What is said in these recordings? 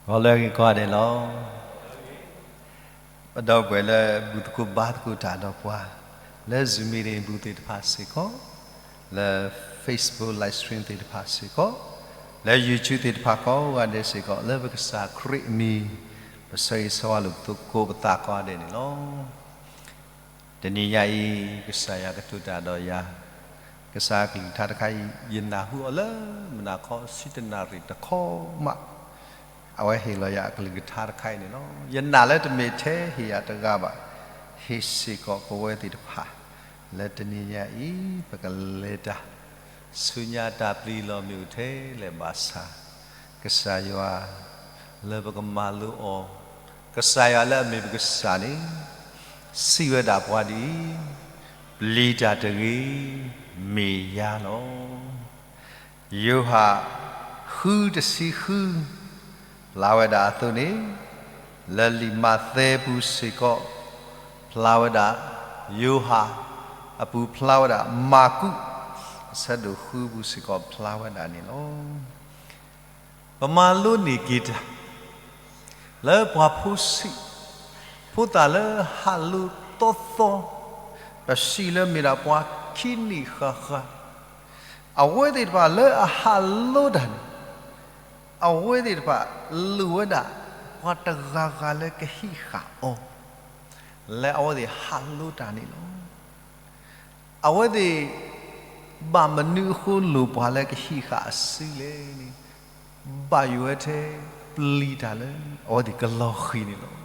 ဂီၤလၢအဂ့ၤကိးဂၤဒဲးလီၤ. ပဒီပုၢ်ဝဲၢ်လၢဘူၣ်သကိးဘါသကိးတၢ်ဒီးပှၤ လၢ Zoom meeting ပူၤသ့ၣ်တဖၣ်စ့ၢ်ကီး, လၢ Facebook live stream သ့ၣ်တဖၣ်စ့ၢ်ကီး, လၢ YouTube သ့ၣ်တဖၣ်ကိးဂၤဒဲးစ့ၢ်ကီး, လၢပကစၢ်ခရံာ်အမံၤ ပဆၢဂ့ၤဆၢဝါလိာ်ပသကိးပသးကိးဂၤဒဲးန့ၣ်လီၤ. တနံၤညါအံၤ ကစၢ်ယွၤကတိၤတၢ်ဒီးယၤ, ကစၢ်ကလုၢ်ကထါတခါအံၤ ယနၢ်ဟူအီၤလၢမုၢ်နၤခီဆံတနၣ်ရံၣ်တခီမး, အဝဲဟ့ၣ်လီၤယၤအကလုၢ်ကထါတခါအံၤန့ၣ်လီၤ. ယနာ်လၢတမ့ၢ်ထဲဟ့ၣ်ယၤတဂၤဘၣ်, ဟ့ၣ်စ့ၢ်ကီးပဝဲသ့ၣ်တဖၣ်, လၢတနံၤညါအံၤ ပကလဲၤတၢ် ဆူညါတၢ်ပျံၤလီၤမ့ၣ်အူထဲလဲၣ်ဘၣ်ဆၣ်, ကစၢ်ယွၤ လၢပကမၤလိအီၤ, ကစၢ်ယွၤလၢအမ့ၢ်ပကစၢ်န့ၣ် စံးဝဲဒၣ်ပှၤဒ်အံၤ, ပျံၤတၢ်တဂ့ၤ, မ့ၢ်ယၤလီၤ. ယိၤဟၣ် ဃုတဆံဃု ဖျါဝဲဒၣ်အသိးန့ၣ်, လၢလံာ်မးသဲပူၤစ့ၢ်ကီး ဖျါဝဲဒၣ်, ယိၤဟၣ်အပူၤဖျါဝဲဒၣ်, မၢ်ကူး အဆၢဒိၣ်ဃုပူၤစ့ၢ်ကီးဖျါဝဲဒၣ်န့ၣ်လီၤ. ပမၤလိန့ၢ်က့ၤတၢ် လၢပှၤဖိဆံး, ဖိသၣ်လၢဟးလိၤသီသီ, ပစံးလၢမ့ၢ်ဒၣ်ပှၤခံနံၣ်ဃၣ်ဃၣ်, အဝဲသ့ၣ်တဖၣ်လၢအဟးလိၤတၢ်န့ၣ်, အဝဲသ့ၣ်တဖၣ်လိၣ်ဝဲဒၣ် ပှၤတဂၤဂၤလၢကဟံးဃာ်အီၤ, လၢအဝဲသ့ၣ်ဟးလိၤတၢ်န့ၣ်လီၤ. အဝဲသ့ၣ် ဘၣ်မနုၤအဃိလိၣ်ပှၤလၢကဟံးဃာ်အစုလဲၣ်န့ၣ်, ဘၣ်ယိၣ်ဝဲထဲ ပျံၤတၢ်လၢအဝဲသ့ၣ်ကလီၤဃံၤန့ၣ်လီၤ.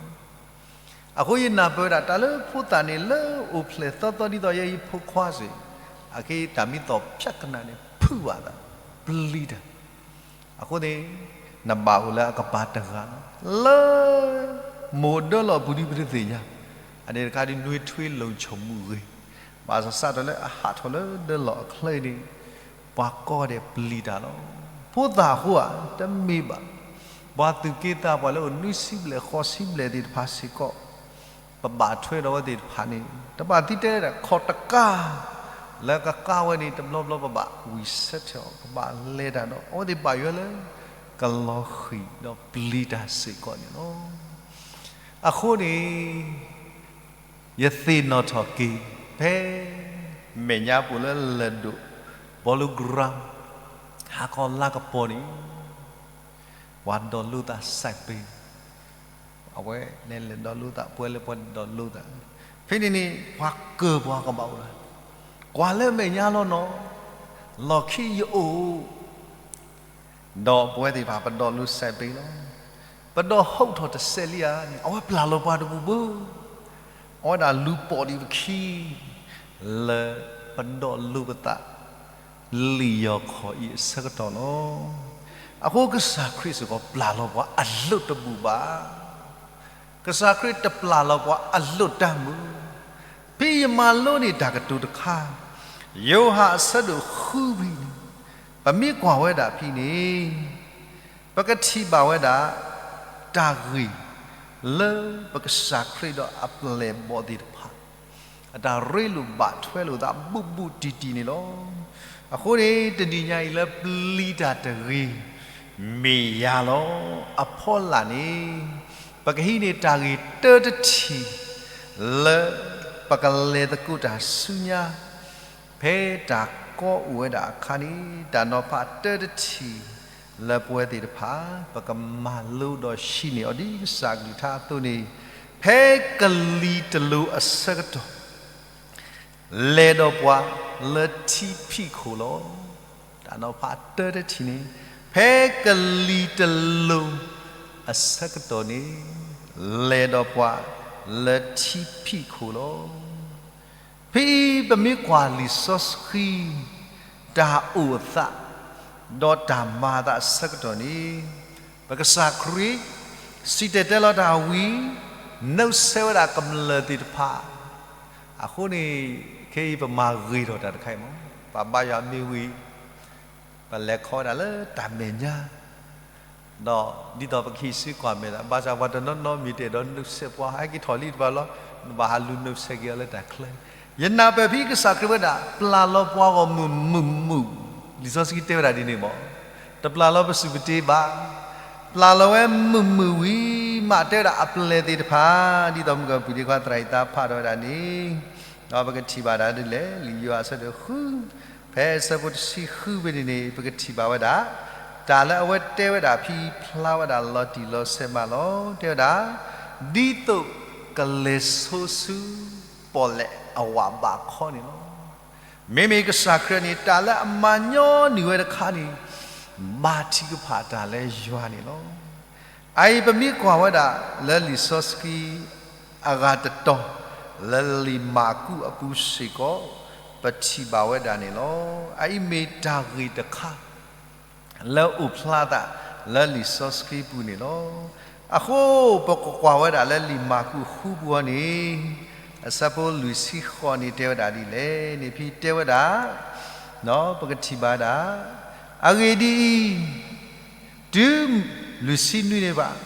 အဃိယနၢ်ပၢၢ်ဝဲဒၣ် တၢ်လၢဖိသၣ်န့ၣ် လၢအိၣ်ဖျဲၣ်သီသီဒ်သိးယဲယဖိခွါစ့ၢ်, အခဲအံၤတၢ်မံသီၣ်ဖၠးကနၣ်န့ၣ် ဖုးဘၣ်သး ပျံၤတၢ် အဃိန့ၣ် နဘၣ်အိၣ်လၢအကပၤတဂၤလီၤ. လၢ မိၢ်ဒၢလီၢ်ပူၤဒ်ပတသ့ၣ်ညါ, အန့ၣ်တခါဒ်နွေထွေးလုံခြုံမှုဂ့ၤ, ဘၣ်ဆၣ်စးထီၣ်လၢအဟးထီၣ်လၢဒၢလီၢ်အချၢအံၤန့ၣ်, ပှၤကိးဂၤဒဲးပျံၤတၢ်လီၤ. ဖိသၣ်အဃိဧါ, တမ့ၢ်ဘၣ်. ပှၤသူၣ်က့သးပှၢ်လၢအိၣ်နွံဆံဘျဲၣ်ဃိးဆံဘျဲၣ်သ့ၣ်တဖၣ်စ့ၢ်ကီး ပဘၣ်ထွဲဒီးအဝဲသ့ၣ်တဖၣ်န့ၣ် တဘၣ်သံတဲဒၣ်ခီၣ်တကါ လၢကကါဝဲန့ၣ် တဘျီဘျီပဘၣ်ဝံၣ်ဆၢထၢၣ်အီၤ ပဘၣ်လဲၤတၢ်ဒီး အဝဲသ့ၣ်ဘၣ်ယွၤလၢ ကလီၤဃံၤဒီးပျံၤတၢ်စ့ၢ်ကီးန့ၣ်လီၤ. အဃိန့ၣ် ယသ့ၣ်နီၣ်ထီၣ်က့ၤ ဖဲ မဲာ်ညါပူၤလၢလၢၢ်ဒိၣ် ဘီလူကရၣ် ဟါခီလါကပီၤန့ၣ် ပှၤဒိးလိသးစဲးပ့ၤ အဝဲန့ၣ်လဲၤဒိးလိသး ပှဲၤလၢပှၤဒိးလိသး ဖဲန့ၣ်န့ၣ် ပှၤကၢၢ်ပှၤကဘၣ်အိၣ်လၢ ကွၢ်လၢမဲာ်ညါလီၤနီၤ လီၢ်ခံယအိၣ် ဒီးပဝဲသ့ၣ်တဖၣ်ပဒိးလိစဲးပ့ၤလီၤ. ပဒိးဟီၣ်ထီၣ်တစဲးလံဧါန့ၣ် အဝဲပျၢ်လီၤပှၤတဘူၣ်ဘၣ် အဝဲဒၣ်လူၤပိာ်ဒံးပခံ လၢပဒိးလိပသး လံာ်ယီၤခီၣ်အံၤအဆၢကတီၢ်လီၤ. အဃိကစၢ်ခရံာ်စ့ၢ်ကီးပျၢ်လီၤပှၤအလိၣ်တဘူၣ်ဘၣ်. ကစၢ်ခရံာ်တပျၢ်လီၤပှၤအလိၣ်တၢ်မုာ်. ဖဲယမၤလိန့ၢ်တၢ်ကတိၤတခါ, ယိၤဟၣ်အဆၢဒိၣ်ဃုဖဲန့ၣ်, ပမ့ၢ်ကွၢ်ဝဲဒၣ်ဖဲန့ၣ်, ပကထံၣ်ဘၣ်ဝဲဒၣ် တၢ်ဂ့ၢ်လၢပကစၢ်ခရံာ်ဒီးအပျဲၢ်အဘီၣ်သ့ၣ်တဖၣ် အတၢ်ရ့လိာ်ဘၣ်ထွဲလိာ်သးဘူးဘူးတံၢ်တံၢ်န့ၣ်လီၤ. အဃိန့ၣ် တနံၤညါအံၤလၢပျံၤတၢ်တဂ့ၤ မ့ၢ်ယၤလီၤ. အဖီလာ်န့ၣ် ပကဟံးန့ၢ်တၢ်ဂ့ၢ်တၢတထံၣ် လၢပကလဲၤသကိးတၢ်ဆူညါ ဖဲတၢ်ကီအိၣ်ဝဲဒၣ်အခါန့ၣ် တၢ်နီၤဖးတၢတထံၣ် လၢပဝဲသ့ၣ်တဖၣ် ပကမၤလိဒီးဟံးန့ၢ်အီၤဒ်ကစၢ်ကလုၢ်ကထါအသိးန့ၣ်, ဖဲကလံၤတလိၤအဆၢကတီၢ် လဲၤဒီးပှၤလၢထံဖံးခိၣ်လီၤ. တၢ်နီၤဖးတၢတထံၣ်န့ၣ် ဖဲကလံၤတလိၤအဆၢကတီၢ်န့ၣ် လဲၤဒီးပှၤလၢထံဖံးခိၣ်လီၤ. ဖဲအံၤပမ့ၢ်ကွၢ်လံာ်စီဆှံ တၢ်အိၣ်အသး ဒီးတၢ်မၤအသးအဆၢကတီၢ်န့ၣ် ပကစၢ်ခရံာ် စံၣ်တဲၤတဲလီၤတၢ်ဝံၤ နုတ်ဆဲးဝဲဒၣ်ကမျၢၢ်သ့ၣ်တဖၣ် အဃိန့ၣ် ခဲအံၤပမၤဂ့ၤထီၣ်တၢ်တခါအံၤမး ပဘါယွၤမ့ၢ်ဝံၤ ပလဲၤခီဝဲဒၣ်လၢတၢ်မဲာ်ညါ ဒီးဒ်သိးပကဟံးစုကွၢ်မဲာ်သး ဘၣ်ဆၣ်ပှၤတနီၤနီၤမ့ၢ်တအဲၣ်ဒိးနုတ်ဆဲးပှၤ ဟဲက့ၤထီၣ်လံတဘျီလီၤ နဘၣ်ဟးလူၤနုတ်ဆဲးက့ၤအီၤလၢတၢ်ချၢ ယနၢ်ပၢၢ်ဖဲကစၢ်ခရံာ်ဝဲဒၣ် ပျၢ်လီၤပှၤဂီၢ်မုၢ်မုာ်မုာ် လံာ်စီဆှံတဲဝဲဒၣ်ဒ်န့ၣ်မး တပျၢ်လီၤပစုပတ့ဘၣ် ပျၢ်လီၤဝဲမုာ်မုာ်ဝံၤမး တဲဝဲဒၣ်အပျဲၢ်သ့ၣ်တဖၣ် ဒ်သိးမုၢ်ကပံၤဒ့ခွါသရၣ်အံၤသးဖးထီၣ်ဝဲဒၣ်န့ၣ်, ဒီးပကထံၣ်ဘၣ်ဒၣ်ဒ်လဲၣ်, လံာ်ယိၤဟၣ်အဆၢဒိၣ်ဃု ဖဲအဆၢဖိတဆံဃုဖဲန့ၣ်န့ၣ် ပကထံၣ်ဘၣ်ဝဲဒၣ် တၢ်လၢအဝဲတဲဝဲဒၣ်ဖဲအံၤဖျါဝဲဒၣ်လီၤတံၢ်လီၤဆဲးမးလီၤ. တဲဝဲဒၣ် ဒ်သိးကလဲၤဆိဆူပီၣ်လဲၣ်အဝးဘးခီန့ၣ်လီၤ. မ့မ့ၢ်ကစၢ်ခရံာ်န့ၣ် တၢ်လၢအမၤညီနုၢ်ဝဲတခါန့ၣ် ဘါထုကဖၣ်တၢ်လၢယွၤန့ၣ်လီၤ. အအံၤပမ့ၢ်ကွၢ်ဝဲဒၣ်လၢလံာ်စီဆှံအဂၤတတီၤ လၢလံာ်မၢ်ကူးအပူၤစ့ၢ်ကီး ပထံၣ်ဘၣ်ဝဲဒၣ်န့ၣ်လီၤ. အအံၤမ့ၢ်တၢ်ဂ့ၢ်တခါ လၢအိၣ်ဖျါသးလၢလံာ်စီဆှံပူၤန့ၣ်လီၤ. အဃိပကကွၢ်ဝဲဒၣ်လၢလံာ်မၢ်ကူးဃုပူၤအီၤန့ၣ် အဆၢဖိလွံၢ်ဆံဃိးန့ၣ်တဲဝဲဒၣ်ဒ်လဲၣ်န့ၣ် ဖဲတဲဝဲဒၣ် ပကထံၣ်ဘၣ်ဒၣ် အဂ့ၢ်ဒ်အံၤ, တုၤ လွံၢ်ဆံနွံန့ၣ်ဘၣ်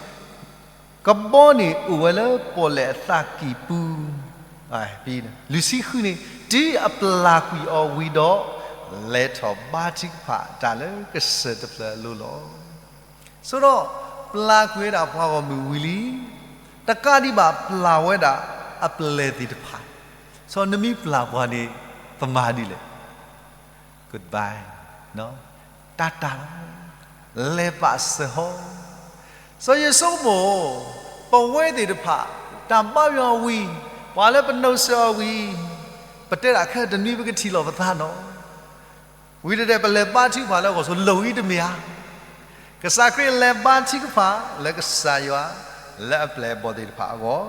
ကဘီန့ၣ်အိၣ်ဝဲလၢပီၣ်လဲၣ်အသးကံၢ်ပူၤ, လွံၢ်ဆံဃုန့ၣ် တုၤအပျၢ်ကွံာ်အီၤဝံၤဒီး လဲၤထီၣ်ဘါထုကဖၣ်တၢ်လၢကစၢၢ်တဖျၢၣ်အလိၤလီၤ. ဆိဒီး ပျၢ်ကွံာ်ဝဲဒၣ်ပှၤဂီၢ်မုၢ်ဝံၤလံ, တကးဒံးဘၣ်ပျၢ်ဝဲဒၣ်အပျဲၢ်သ့ၣ်တဖၣ်, ဆိနမ့ၢ်ပျၢ်ပှၤန့ၣ် ပမၤဒ်လဲၣ် goodbye, တၢ်တၢ်လီၤ, လဲၤပာ်စၢၤဟီ, စီၤယိၤစိမိၣ်, ပဝဲသ့ၣ်တဖၣ် တၢ်ဘါယွၤဝံၤ, ပှၤလၢပနီၢ်စၢၤအီၤဝံၤ, ပတဲဒၣ်ခဲတနွံပကထံၣ်လိာ်ပသးနီၤ, ဝံၤတဒဲးပလဲၤဘါထုကဖၣ်လၢအဂီၢ်ဆိ လိၣ်အံၤတမ့ၢ်ဧါ. ကစၢ်ခရံာ်လဲၤဘါထုကဖၣ်လၢကစၢ်ယွၤ လၢအပျဲၢ်အဘီၣ်သ့ၣ်တဖၣ်အဂီၢ်,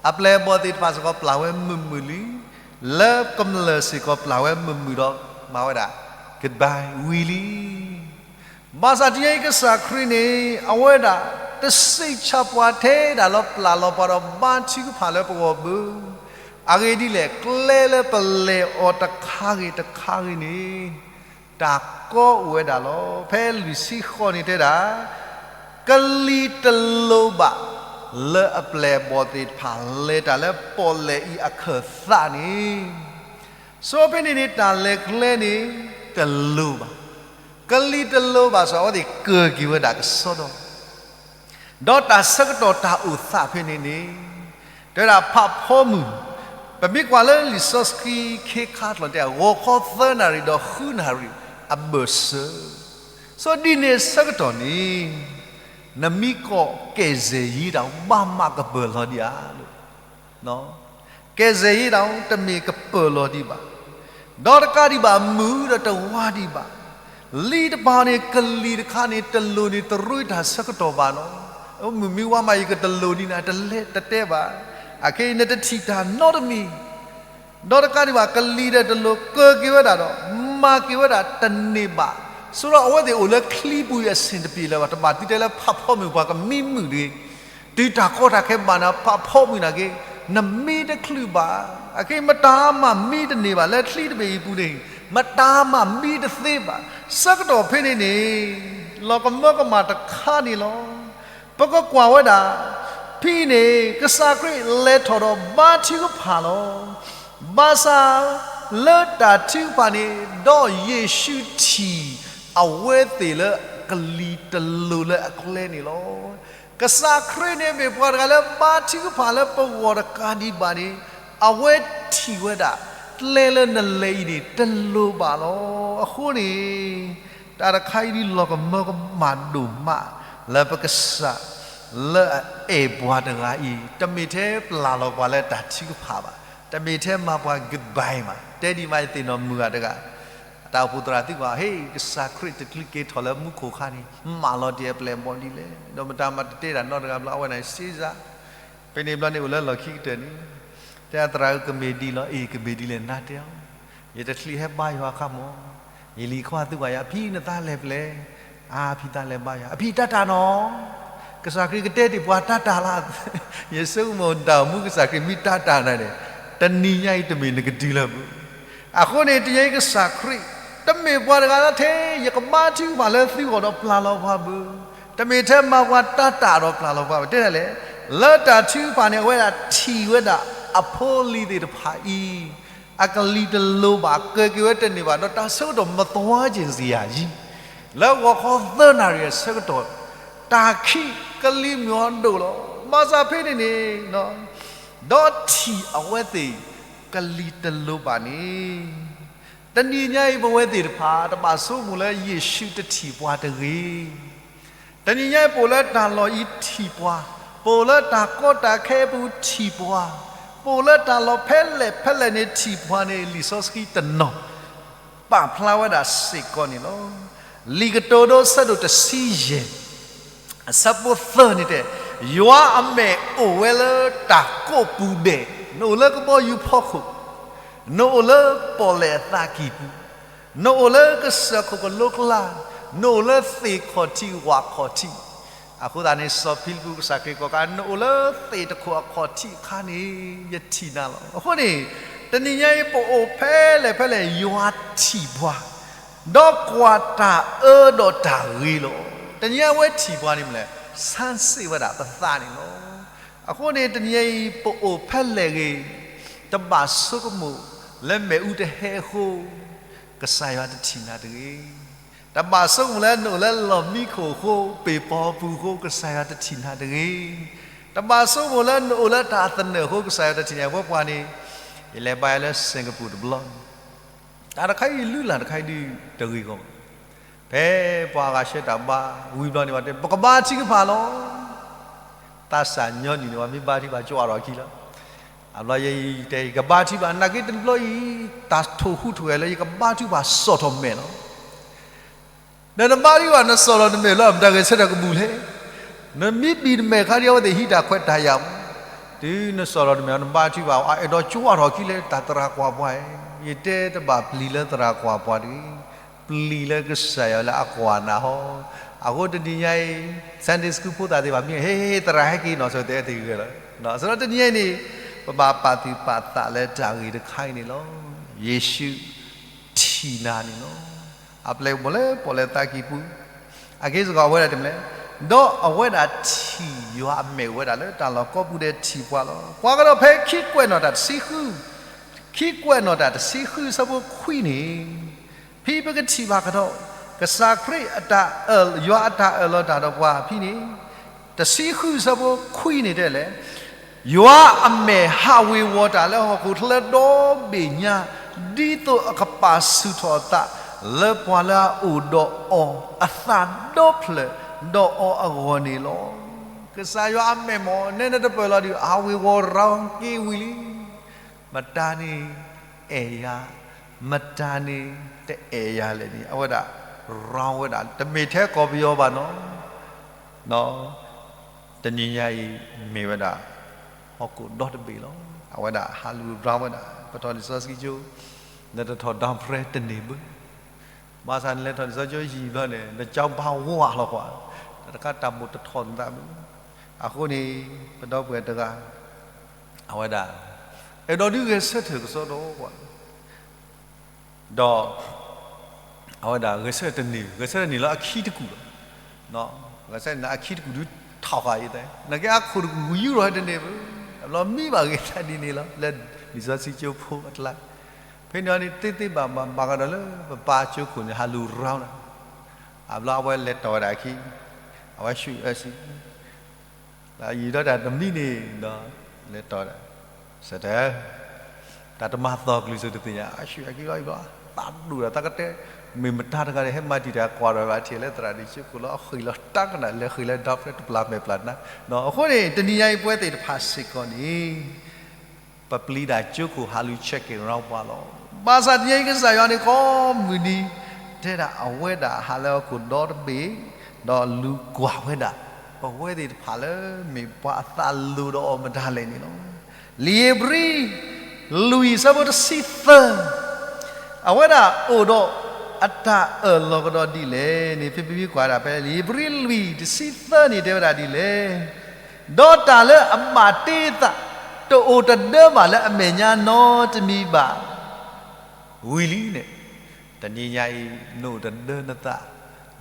အပျဲၢ်အဘီၣ်သ့ၣ်တဖၣ်စ့ၢ်ကီးပျၢ်ဝဲမုာ်မုာ်လံ, လၢကမျၢၢ်စ့ၢ်ကီးပျၢ်ဝဲမုာ်မုာ်ဒီးမၤဝဲဒၣ် goodbye ဝံၤလံ. ဘၣ်ဆၣ်တယံၤကစၢ်ခရံာ်န့ၣ် အဝဲဒၣ်တစံးဆၣ်ပှၤထဲဒၣ်လီၤ ပျၢ်လီၤပှၤဒီးဘါထုကဖၣ်လၢပဂီၢ်ဘၣ်. အဂ့ၢ်ဒ်လဲၣ်, ကျဲလၢပလဲၤအီၤတခါဂ့ၤတခါဂ့ၤန့ၣ် တၢ်ကီအိၣ်ဝဲဒၣ်လီၤ. ဖဲလွံၢ်ဆံဃိးန့ၣ်တဲဒၣ်, ကလံၤတလိၤဘၣ် လၢအပျဲၢ်အဘီၣ်သ့ၣ်တဖၣ် လဲၤတၢ်လၢပီၣ်လဲၣ်အံၤအခၢၣ်သးန့ၣ်, ဆိဖဲန့ၣ်န့ၣ် တၢ်လဲၤကျဲန့ၣ် တလိၤဘၣ်. ကလံၤတလိၤဘၣ်စ့ၢ် အဝဲသ့ၣ်ကၢၢ်က့ၤဝဲဒၣ်ကစီဒီ ဒီးတၢ်ဆၢကတီၢ်တၢ်အိၣ်သးဖဲန့ၣ်န့ၣ် တဲဝဲဒၣ်ဖးဖီမုၢ်, ပမ့ၢ်ကွၢ်လၢလံာ်စီဆှံခ့ခါတလီၤတဲ ဂီၤခီသၢနၣ်ရံၣ်ဒီးဃုနၣ်ရံၣ်အဘၢၣ်စၢၤ, ဆိဒ်န့ၣ်အဆၢကတီၢ်န့ၣ် နမ့ၢ်ကိးကဲၣ်စဲၣ်ယ့တၢ် ဘၣ်မးကပၢၢ်လီၤဒံးဧါလိၤ ကဲစဲးယဲဒၣ် တမ့ၢ်ကပၢၢ်လီၤဒံးဘၣ်, ဒီးတကးဒံးဘၣ် မုာ်ဒီးတဝါဒံးဘၣ်. လံာ်တဖၣ်န့ၣ် ကလံၤတခါန့ၣ် တလိၤန့ၣ်တရ့တၢ်ဆၢကတီၢ်ဘၣ်လီၤ. မုာ်မ့ၢ်ဝါမး ယကတလိၤဒံးနၤ တလဲၤတတဲဘၣ်. အခဲအံၤ နတထံၣ်တၢ်နီတမံၤ, ဒီးတကးဒံးဘၣ် ကလံၤဒီးတလိၤ ကၢၤက့ၤဝဲဒၣ်ဒီး မၤက့ၤဝဲဒၣ်တန့ၢ်ဘၣ်. ဆိဒီးအဝဲသ့ၣ်အိၣ်လၢချံပူၤအံၤအဆ့ၣ်တပျ့ၤလၢၤဘၣ်, တဘၣ်သုတဲလၢဖးဖီမုၢ်ပှၤကမံမုာ်တဂ့ၤ. တုၤတၢ်ကီတၢ်ခဲဘၣ်နၤ ဖးဖီမုၢ်နၤက့ၤ, နမံတချုးဘၣ်. အခဲအံၤ မတၤမးမံတန့ၢ်ဘၣ် လၢချံတဘ့ၣ်အံၤပူၤန့ၣ်, မတၤမးမံတသ့ဘၣ်. ဆၢကတီၢ်ဖဲန့ၣ်န့ၣ် လီၤကမၢကမၣ်တခါန့ၣ်လီၤ. ပကကွၢ်ဝဲဒၣ် ဖဲအံၤန့ၣ် ကစၢ်ခရံာ်လဲၤထီၣ်ဒီးဘါထုကဖၣ်လီၤ. ဘၣ်ဆၣ်လၢတၢ်ထုကဖၣ်န့ၣ် ဒီးယ့ၣ်ၡူးထံၣ်အဝဲသ့ၣ်လၢကလံၤတလိၤလၢအကျဲန့ၣ်လီၤ. ကစၢ်ခရံာ်န့ၣ်မ့ၢ်ပှၤတဂၤလၢဘါထုကဖၣ်လၢပဂီၢ်တကးဒံးဘၣ်န့ၣ်, အဝဲထံၣ်ဝဲဒၣ် ကျဲလၢနလဲၤအံၤန့ၣ် တလိၤဘၣ်လီၤ. အဃိန့ၣ် တၢ်တခါအံၤဒ်လီၤကမၢကမၣ်ဒိၣ်မး လၢပကစၢ်လၢအအဲၣ်ပှၤတဂၤအံၤ တမ့ၢ်ထဲပျၢ်လီၤပှၤလၢတၢ်ထုကဖၣ်ဘၣ်, တမ့ၢ်ထဲမၤပှၤ goodbye ဘၣ်. တဲဒံးမးယသ့ၣ်နီၣ်မုာ်ဂၤတဂၤ တၢ်အိၣ်ဖှိၣ်သရၣ်သံကွၢ်, ဟ့ၣ် ကစၢ်ခရံာ်တချုးက့ၤထီၣ်လၢမူခိၣ်အခါန့ၣ် မၢလီၤတ့ၢ်အပျဲၢ်အဘီၣ်ဒ်လဲၣ်. ဒီးမတၤမၤတတဲတၢ်နီတဂၤဘျီ အဝဲန့ၣ်စ့စ့ ဖဲန့ၣ်ဘျီန့ၣ်အိၣ်လၢလီၢ်ခံကတၢၢ်န့ၣ်, တဲသရၣ်ဧၢ ကမ့ၢ်ဒ်လဲၣ်, အ့ၣ် ကမ့ၢ်ဒ်လဲၣ် နၤတဲအီၤ, ယတချုးဟဲဘါယွၤအခါမး, ယလံၤခွါသံကွၢ်ယၤ အဖံနသးလဲၤဖဲလဲၣ်, အါ ဖံသးလဲၤဘါယွၤ, အဖံတၢ်တၢ်နီၤ, ကစၢ်ခရံာ်ကတဲတ့ၢ်ပှၤတၢ်တၢ်လီၤ. ယဆိကမိၣ်တၢ်အိၣ်မူကစၢ်ခရံာ်မ့ၢ်တၢ်တၢ်နၤန့ၣ်, တနံၤညါအံၤတမ့ၢ်နကတုၤလၢၤဘၣ်. အဃိန့ၣ် တယံၤကစၢ်ခရံာ် တမ့ၢ်ပှၤတဂၤလၢထဲယကဘါထုကဖၣ်လၢသုဂီၢ်ဒီးပျၢ်လီၤပှၤဘၣ်, တမ့ၢ်ထဲမၤပှၤတၢ်တၢ်ဒီးပျၢ်လီၤပှၤဘၣ်. တဲဒ်လဲၣ်, လၢတၢ်ထုကဖၣ်န့ၣ် အဝဲဒၣ်ထံၣ်ဝဲဒၣ်အဖိအလံၤသ့ၣ်တဖၣ်အံၤ အကလံၤတလိၤဘၣ်, ကၢၤက့ၤဝဲတန့ၢ်ဘၣ်, ဒီးတၢ်ဆၢကတီၢ်မသွါက့ၤစ့ၢ်ယၤယံၤ, လၢဂီၤခီသၢနၣ်ရံၣ်အဆၢကတီၢ် တၢ်ခံးကလံၤမုၢ်အီၤဒိၣ်လီၤ. ဘၣ်ဆၣ်ဖဲန့ၣ်န့ၣ်, ဒီးထံၣ်အဝဲသ့ၣ်ကလံၤတလိၤဘၣ်န့ၣ်, တနံၤညါအံၤ ပဝဲသ့ၣ်တဖၣ် တဘၣ်ဆိကမိၣ်လၢယ့ၣ်ၡူးတထံၣ်ပှၤတဂ့ၤ. တနံၤညါအံၤ ပအိၣ်လၢတၢ်လီၢ်အံၤထံၣ်ပှၤ, ပအိၣ်လၢတၢ်ကီတၢ်ခဲအပူၤထံၣ်ပှၤ, ပအိၣ်လၢတၢ်လီၢ်ဖဲလဲၣ်ဖဲလဲၣ်န့ၣ်ထံၣ်ပှၤန့ၣ် လံာ်စီဆှံတနီၤ ပာ်ဖျါဝဲဒၣ်စ့ၢ်ကီးန့ၣ်လီၤ. လံာ်ကတိၤဒိ ဆၢဒိၣ်တဆံယဲၢ် အဆၢဖိသၢန့ၣ်တဲ, ယွၤအမဲာ်အိၣ်ဝဲလၢတၢ်ကိးပူၤဒဲး, နအိၣ်လၢကဘီယူၤဖီခိၣ်, နအိၣ်လၢပီၣ်လဲၣ်အသးကံၢ်ပူၤ, နအိၣ်လၢကစၢၢ်ခိၣ်ကလိကျါ, နအိၣ်လၢသ့ၣ်ခီၣ်ထံးဝၣ်ခီၣ်ထံး, အဃိသတးန့ၣ် စီၤဖံလံးပူးကစၢ်ခရံာ်ကိးကါ နအိၣ်လၢသ့ၣ်တခိၣ်အခီၣ်ထံးအခါန့ၣ် ယထံၣ်နၤလီၤ. အဃိန့ၣ် တနံၤညါအံၤ ပအိၣ်ဖဲလဲၣ်ဖဲလဲၣ် ယွၤထံၣ်ပှၤ, ဒီးကွၢ်တၢ်အၢဒီးတၢ်ဂ့ၤလီၤ. တနံၤညါအဝဲထံၣ်ပှၤန့ၣ်မ့ၢ်လဲၣ်, ဆန်းစစ်ဝဲဒၣ်ပသးန့ၣ်လီၤ. အဃိန့ၣ် တနံၤညါအံၤ ပအိၣ်ဖဲလဲၣ်ဂ့ၤ, တဘၣ်ဆိကမိၣ်လၢမ့ၣ်အူတဟဲအဃိ ကစၢ်ယွၤတထံၣ်နၤတဂ့ၤ. တဘၣ်ဆိကမိၣ်လၢနအိၣ်လၢလီၢ်မံခိၣ်အဃိ, ပ့ၢ်ပီၤပူၤအဃိ ကစၢ်ယွၤတထံၣ်နၤတဂ့ၤ. တဘၣ်ဆိကမိၣ်လၢနအိၣ်လၢတၢ်သနၢၣ်အဃိ ကစၢ်ယွၤတထံၣ်နၤ, ပှၤပှၤန့ၣ်, ယလဲၤဘါယွၤလၢ Singapore တဘျီ, တၢ်တခါအံၤလုၢ်လၢ်တခါအံၤဒုးတဂ့ၤဂီၢ်ဘၣ်. ဖဲပှၤဂၤဆှၢတၢ်ဘါဝံၤဘျီန့ၣ် ပှၤတဲ ပကဘါထုကဖၣ်လီၤ. သးစၢ်ညီနုၢ်န့ၣ် ပှၤမ့ၢ်ဘါထုကဖၣ် ကၠိအါထီၣ်ခံလီၤ. အဘျီယတဲ ယကဘါထုကဖၣ်, နာ်က့တဘျီအံၤ တၢ်ထိၣ်ဟူးထိၣ်ဂဲၤလၢ ယကဘါထုကဖၣ်စီၣ်ထီၣ်မဲာ်လီၤ. ဒီးနဘါထုကဖၣ် နစီၣ်ထီၣ်နမဲာ်လၢ မတၤဂဲၤဆၢထၢၣ်ကဘူၣ်လဲၣ်. နမ့ၢ်ဘံၣ်နမဲာ်ခါဒံး အဝဲသ့ၣ်ဟံးတၢ်ခွဲးတၢ်ယာ်မး, တုၤနစီၣ်ထီၣ်နမဲာ် နဘါထုကဖၣ် အအဲၣ်ဒိးကၠိအါထီၣ်ခံလဲၣ် တၢ်သရၣ်ကွၢ်ပှၤအံၤ, ယတဲတဘၣ်ပျံၤလၢသရၣ်ကွၢ်ပှၤတဂ့ၤ, ပျံၤလၢကစၢ်ယွၤလၢအကွၢ်နၤဟီ. အဃိတနံၤညါအံၤ Sunday school ဖိသၣ်သ့ၣ်တဖၣ်မ့ၢ် ဟ့ သရၣ်ဟဲက့ၤနီၤ ဆိတဲသ့ဂ့ၤလီၤ. ဆိဒီးတနံၤညါအံၤန့ၣ် ပဘၣ်ပာ်သူၣ်ပာ်သးလၢတၢ်ဂ့ၢ်တခါအံၤန့ၣ်လီၤ. ယ့ၣ်ၡူးထံၣ်နၤန့ၣ်လီၤ. အပျဲၢ်အိၣ်လၢပီၣ်လဲၣ်သးကံၢ်ပူၤ, အက့စ့ၢ်ကီးအဝဲဒၣ်တမံၤလဲၣ်, ဒီးအဝဲဒၣ်ထံၣ်ယွၤအမဲာ်အိၣ်ဝဲဒၣ်လၢတၢ်လီၢ်ကိးပူၤဒဲးထံၣ်ပှၤလီၤ. ပှၤကဒီးဖဲခံကွဲးနီၣ်တၢ်တဆံဃု, ခံကွဲးနီၣ်တၢ်တဆံဃု ဆၢဖိခွံန့ၣ်, ဖဲပကထံၣ်ဘၣ်ကဒီး ကစၢ်ခရံာ်အတၢ်အၢၣ်, ယွၤအတၢ်အၢၣ်လီၤတၢ်ဒီးပှၤဖဲန့ၣ်, တဆံဃု ဆၢဖိခွံန့ၣ်တဲလဲၣ်, ယွၤအမဲာ်ဟးဝ့ၤဝီၤတၢ်လၢဟီၣ်ခိၣ်ချၢဒီဘ့ၣ်ညါ, ဒ်သိးအကပာ်ဆူၣ်ထီၣ်အသး လၢပှၤလၢအအိၣ်ဒီးအီၤအသးဒီဖျၢၣ်ဒီးအီၤအဂီၢ်န့ၣ်လီၤ. ကစၢ်ယွၤအမဲာ်မ့ၢ်နဲနတပၢၢ်လီၤဒီး ဟးဝ့ၤဝီၤရၤက့ၤဝံၤလံ. မတၤန့ၣ်အဲၣ်ယၤ, မတၤန့ၣ်တအဲၣ်ယၤလဲၣ်န့ၣ် အဝဲဒၣ်ရၤဝဲဒၣ် တမ့ၢ်ထဲကီၢ်ပယီၤဘၣ်နီၤ. တနံၤညါအံၤ မ့ၢ်ဝဲဒၣ် ဟီၣ်ခိၣ်ဒီတဘ့ၣ်လီၤ. အဝဲဒၣ်ဟးလူၤရၤဝဲဒၣ် ပထီၣ်လံာ်စီဆှံကၠိ, နတထီၣ်ဒီဖရဲတန့ၢ်ဘၣ်. ဘၣ်ဆၣ်နလဲၤထီၣ်လံာ်စီဆှံကၠိယံာ်ဘျီန့ၣ် နကၠီဘါဝါလီၤကွၢ်, တၢ်တခါတၢ်မိၣ်တထီၣ်နသးဘၣ်. အဃိန့ၣ် ပဒီပုၢ်ဝဲၢ်တဂၤ အဝဲဒၣ် အဲၣ်ဒိးဒုးဂဲၤဆၢထၢၣ်ကစီဒီးကွၢ် ဒီး အဝဲဒၣ်ဂဲၤဆၢထၢၣ်တန့ၢ်, ဂဲၤဆၢထၢၣ်န့ၢ်လၢအခံတကူာ်လီၤ. ဂဲၤဆၢထၢၣ်န့ၢ်လၢအခံတကူာ်ဒုးထီၣ်ဃာ်အံၤသဲ, နာ်က့အခိၣ်တကူာ်ယူၢ်ထီၣ်တန့ၢ်ဘၣ်, အဘျီမံဘၣ်ဂ့ၤတၢ်ဒ်န့ၣ်လီၤ. လၢလံာ်စီဆှံကၠိဖိအကျါ, ဖဲန့ၣ်အီၤန့ၣ် သ့သ့ဘၣ်ဘၣ်ဘၣ်ကဒီးလၢပပၢ်ကၠိခိၣ်န့ၣ် ဟးလူၤရၤနၤ, အဘျီအဝဲလဲၤတီၢ်ဝဲဒၣ်အခံ, အဝဲဆူၣ်အၢဆံ လၢအယံာ်ဒီးတၢ်တမံၤန့ၣ်ဒီး လဲၤတီၢ်ဒၣ် စၢၤတဲ, တၢ်တမၤသီၣ်ကလုၢ်စိၤတသ့ၣ်ညါ အဆူၣ်အက့ၤလီၤအံၤဘျီ, သးဒိၣ်ဒီးသးကတဲ, မ့ၢ်မတၤတဂၤန့ၣ် ဟဲမၤတံာ်တၢ်ကွၢ်ဒီးဘၣ်ထံၣ်လၢသရၣ်ဒံးကၠိခိၣ်လီၤ အဃံလီၤတၢ်ကနၣ်လဲၤဃံလၢဒီဖရဲတပျၢ်မဲာ်ပျၢ်နါ, အဃိန့ၣ် တနံၤညါအံၤပဝဲသ့ၣ်တဖၣ်စ့ၢ်ကီးန့ၣ် ပပျံၤတၢ်ကၠိခိၣ်ဟးလူၤ check in ရၤပှၤလီၤ. ဘၣ်ဆၣ်တနံၤအံၤကစၢ်ယွၤန့ၣ် ကိးမုၢ်နံၤ တဲဒၣ်အဝဲဒၣ်ဟးလၢဟီၣ်ခိၣ်ဒီတဘ့ၣ်, ဒီးလူၤကွၢ်ဝဲဒၣ် ပဝဲသ့ၣ်တဖၣ်လၢမ့ၢ်ပှၤအသးလိၤဒီးအီၤမတၤလဲၣ်န့ၣ်လီၤ. လံာ်ဧ့ၤဘြံၤ လွံၢ်ဆၢဖိတဆံသၢ အဝဲဒၣ်အိၣ်ဒီးအတၢ်အၢၣ်လီၤကဒီးဒ်လဲၣ်န့ၣ် ဖဲပမ့ၢ်ကွၢ်ဒၣ်ဖဲ လံာ်ဧ့ၤဘြံၤလွံၢ်တဆံသၢန့ၣ် တဲဝဲဒၣ်ဒ်လဲၣ်, ဒီးတၢ်လၢအဘၣ်တ့သး တအိၣ်တဒၢဘၣ်လၢအမဲာ်ညါနီတမံၤဘၣ် ဝံၤလံန့ၣ်, တနံၤညါအံၤ နအိၣ်တဒၢနသး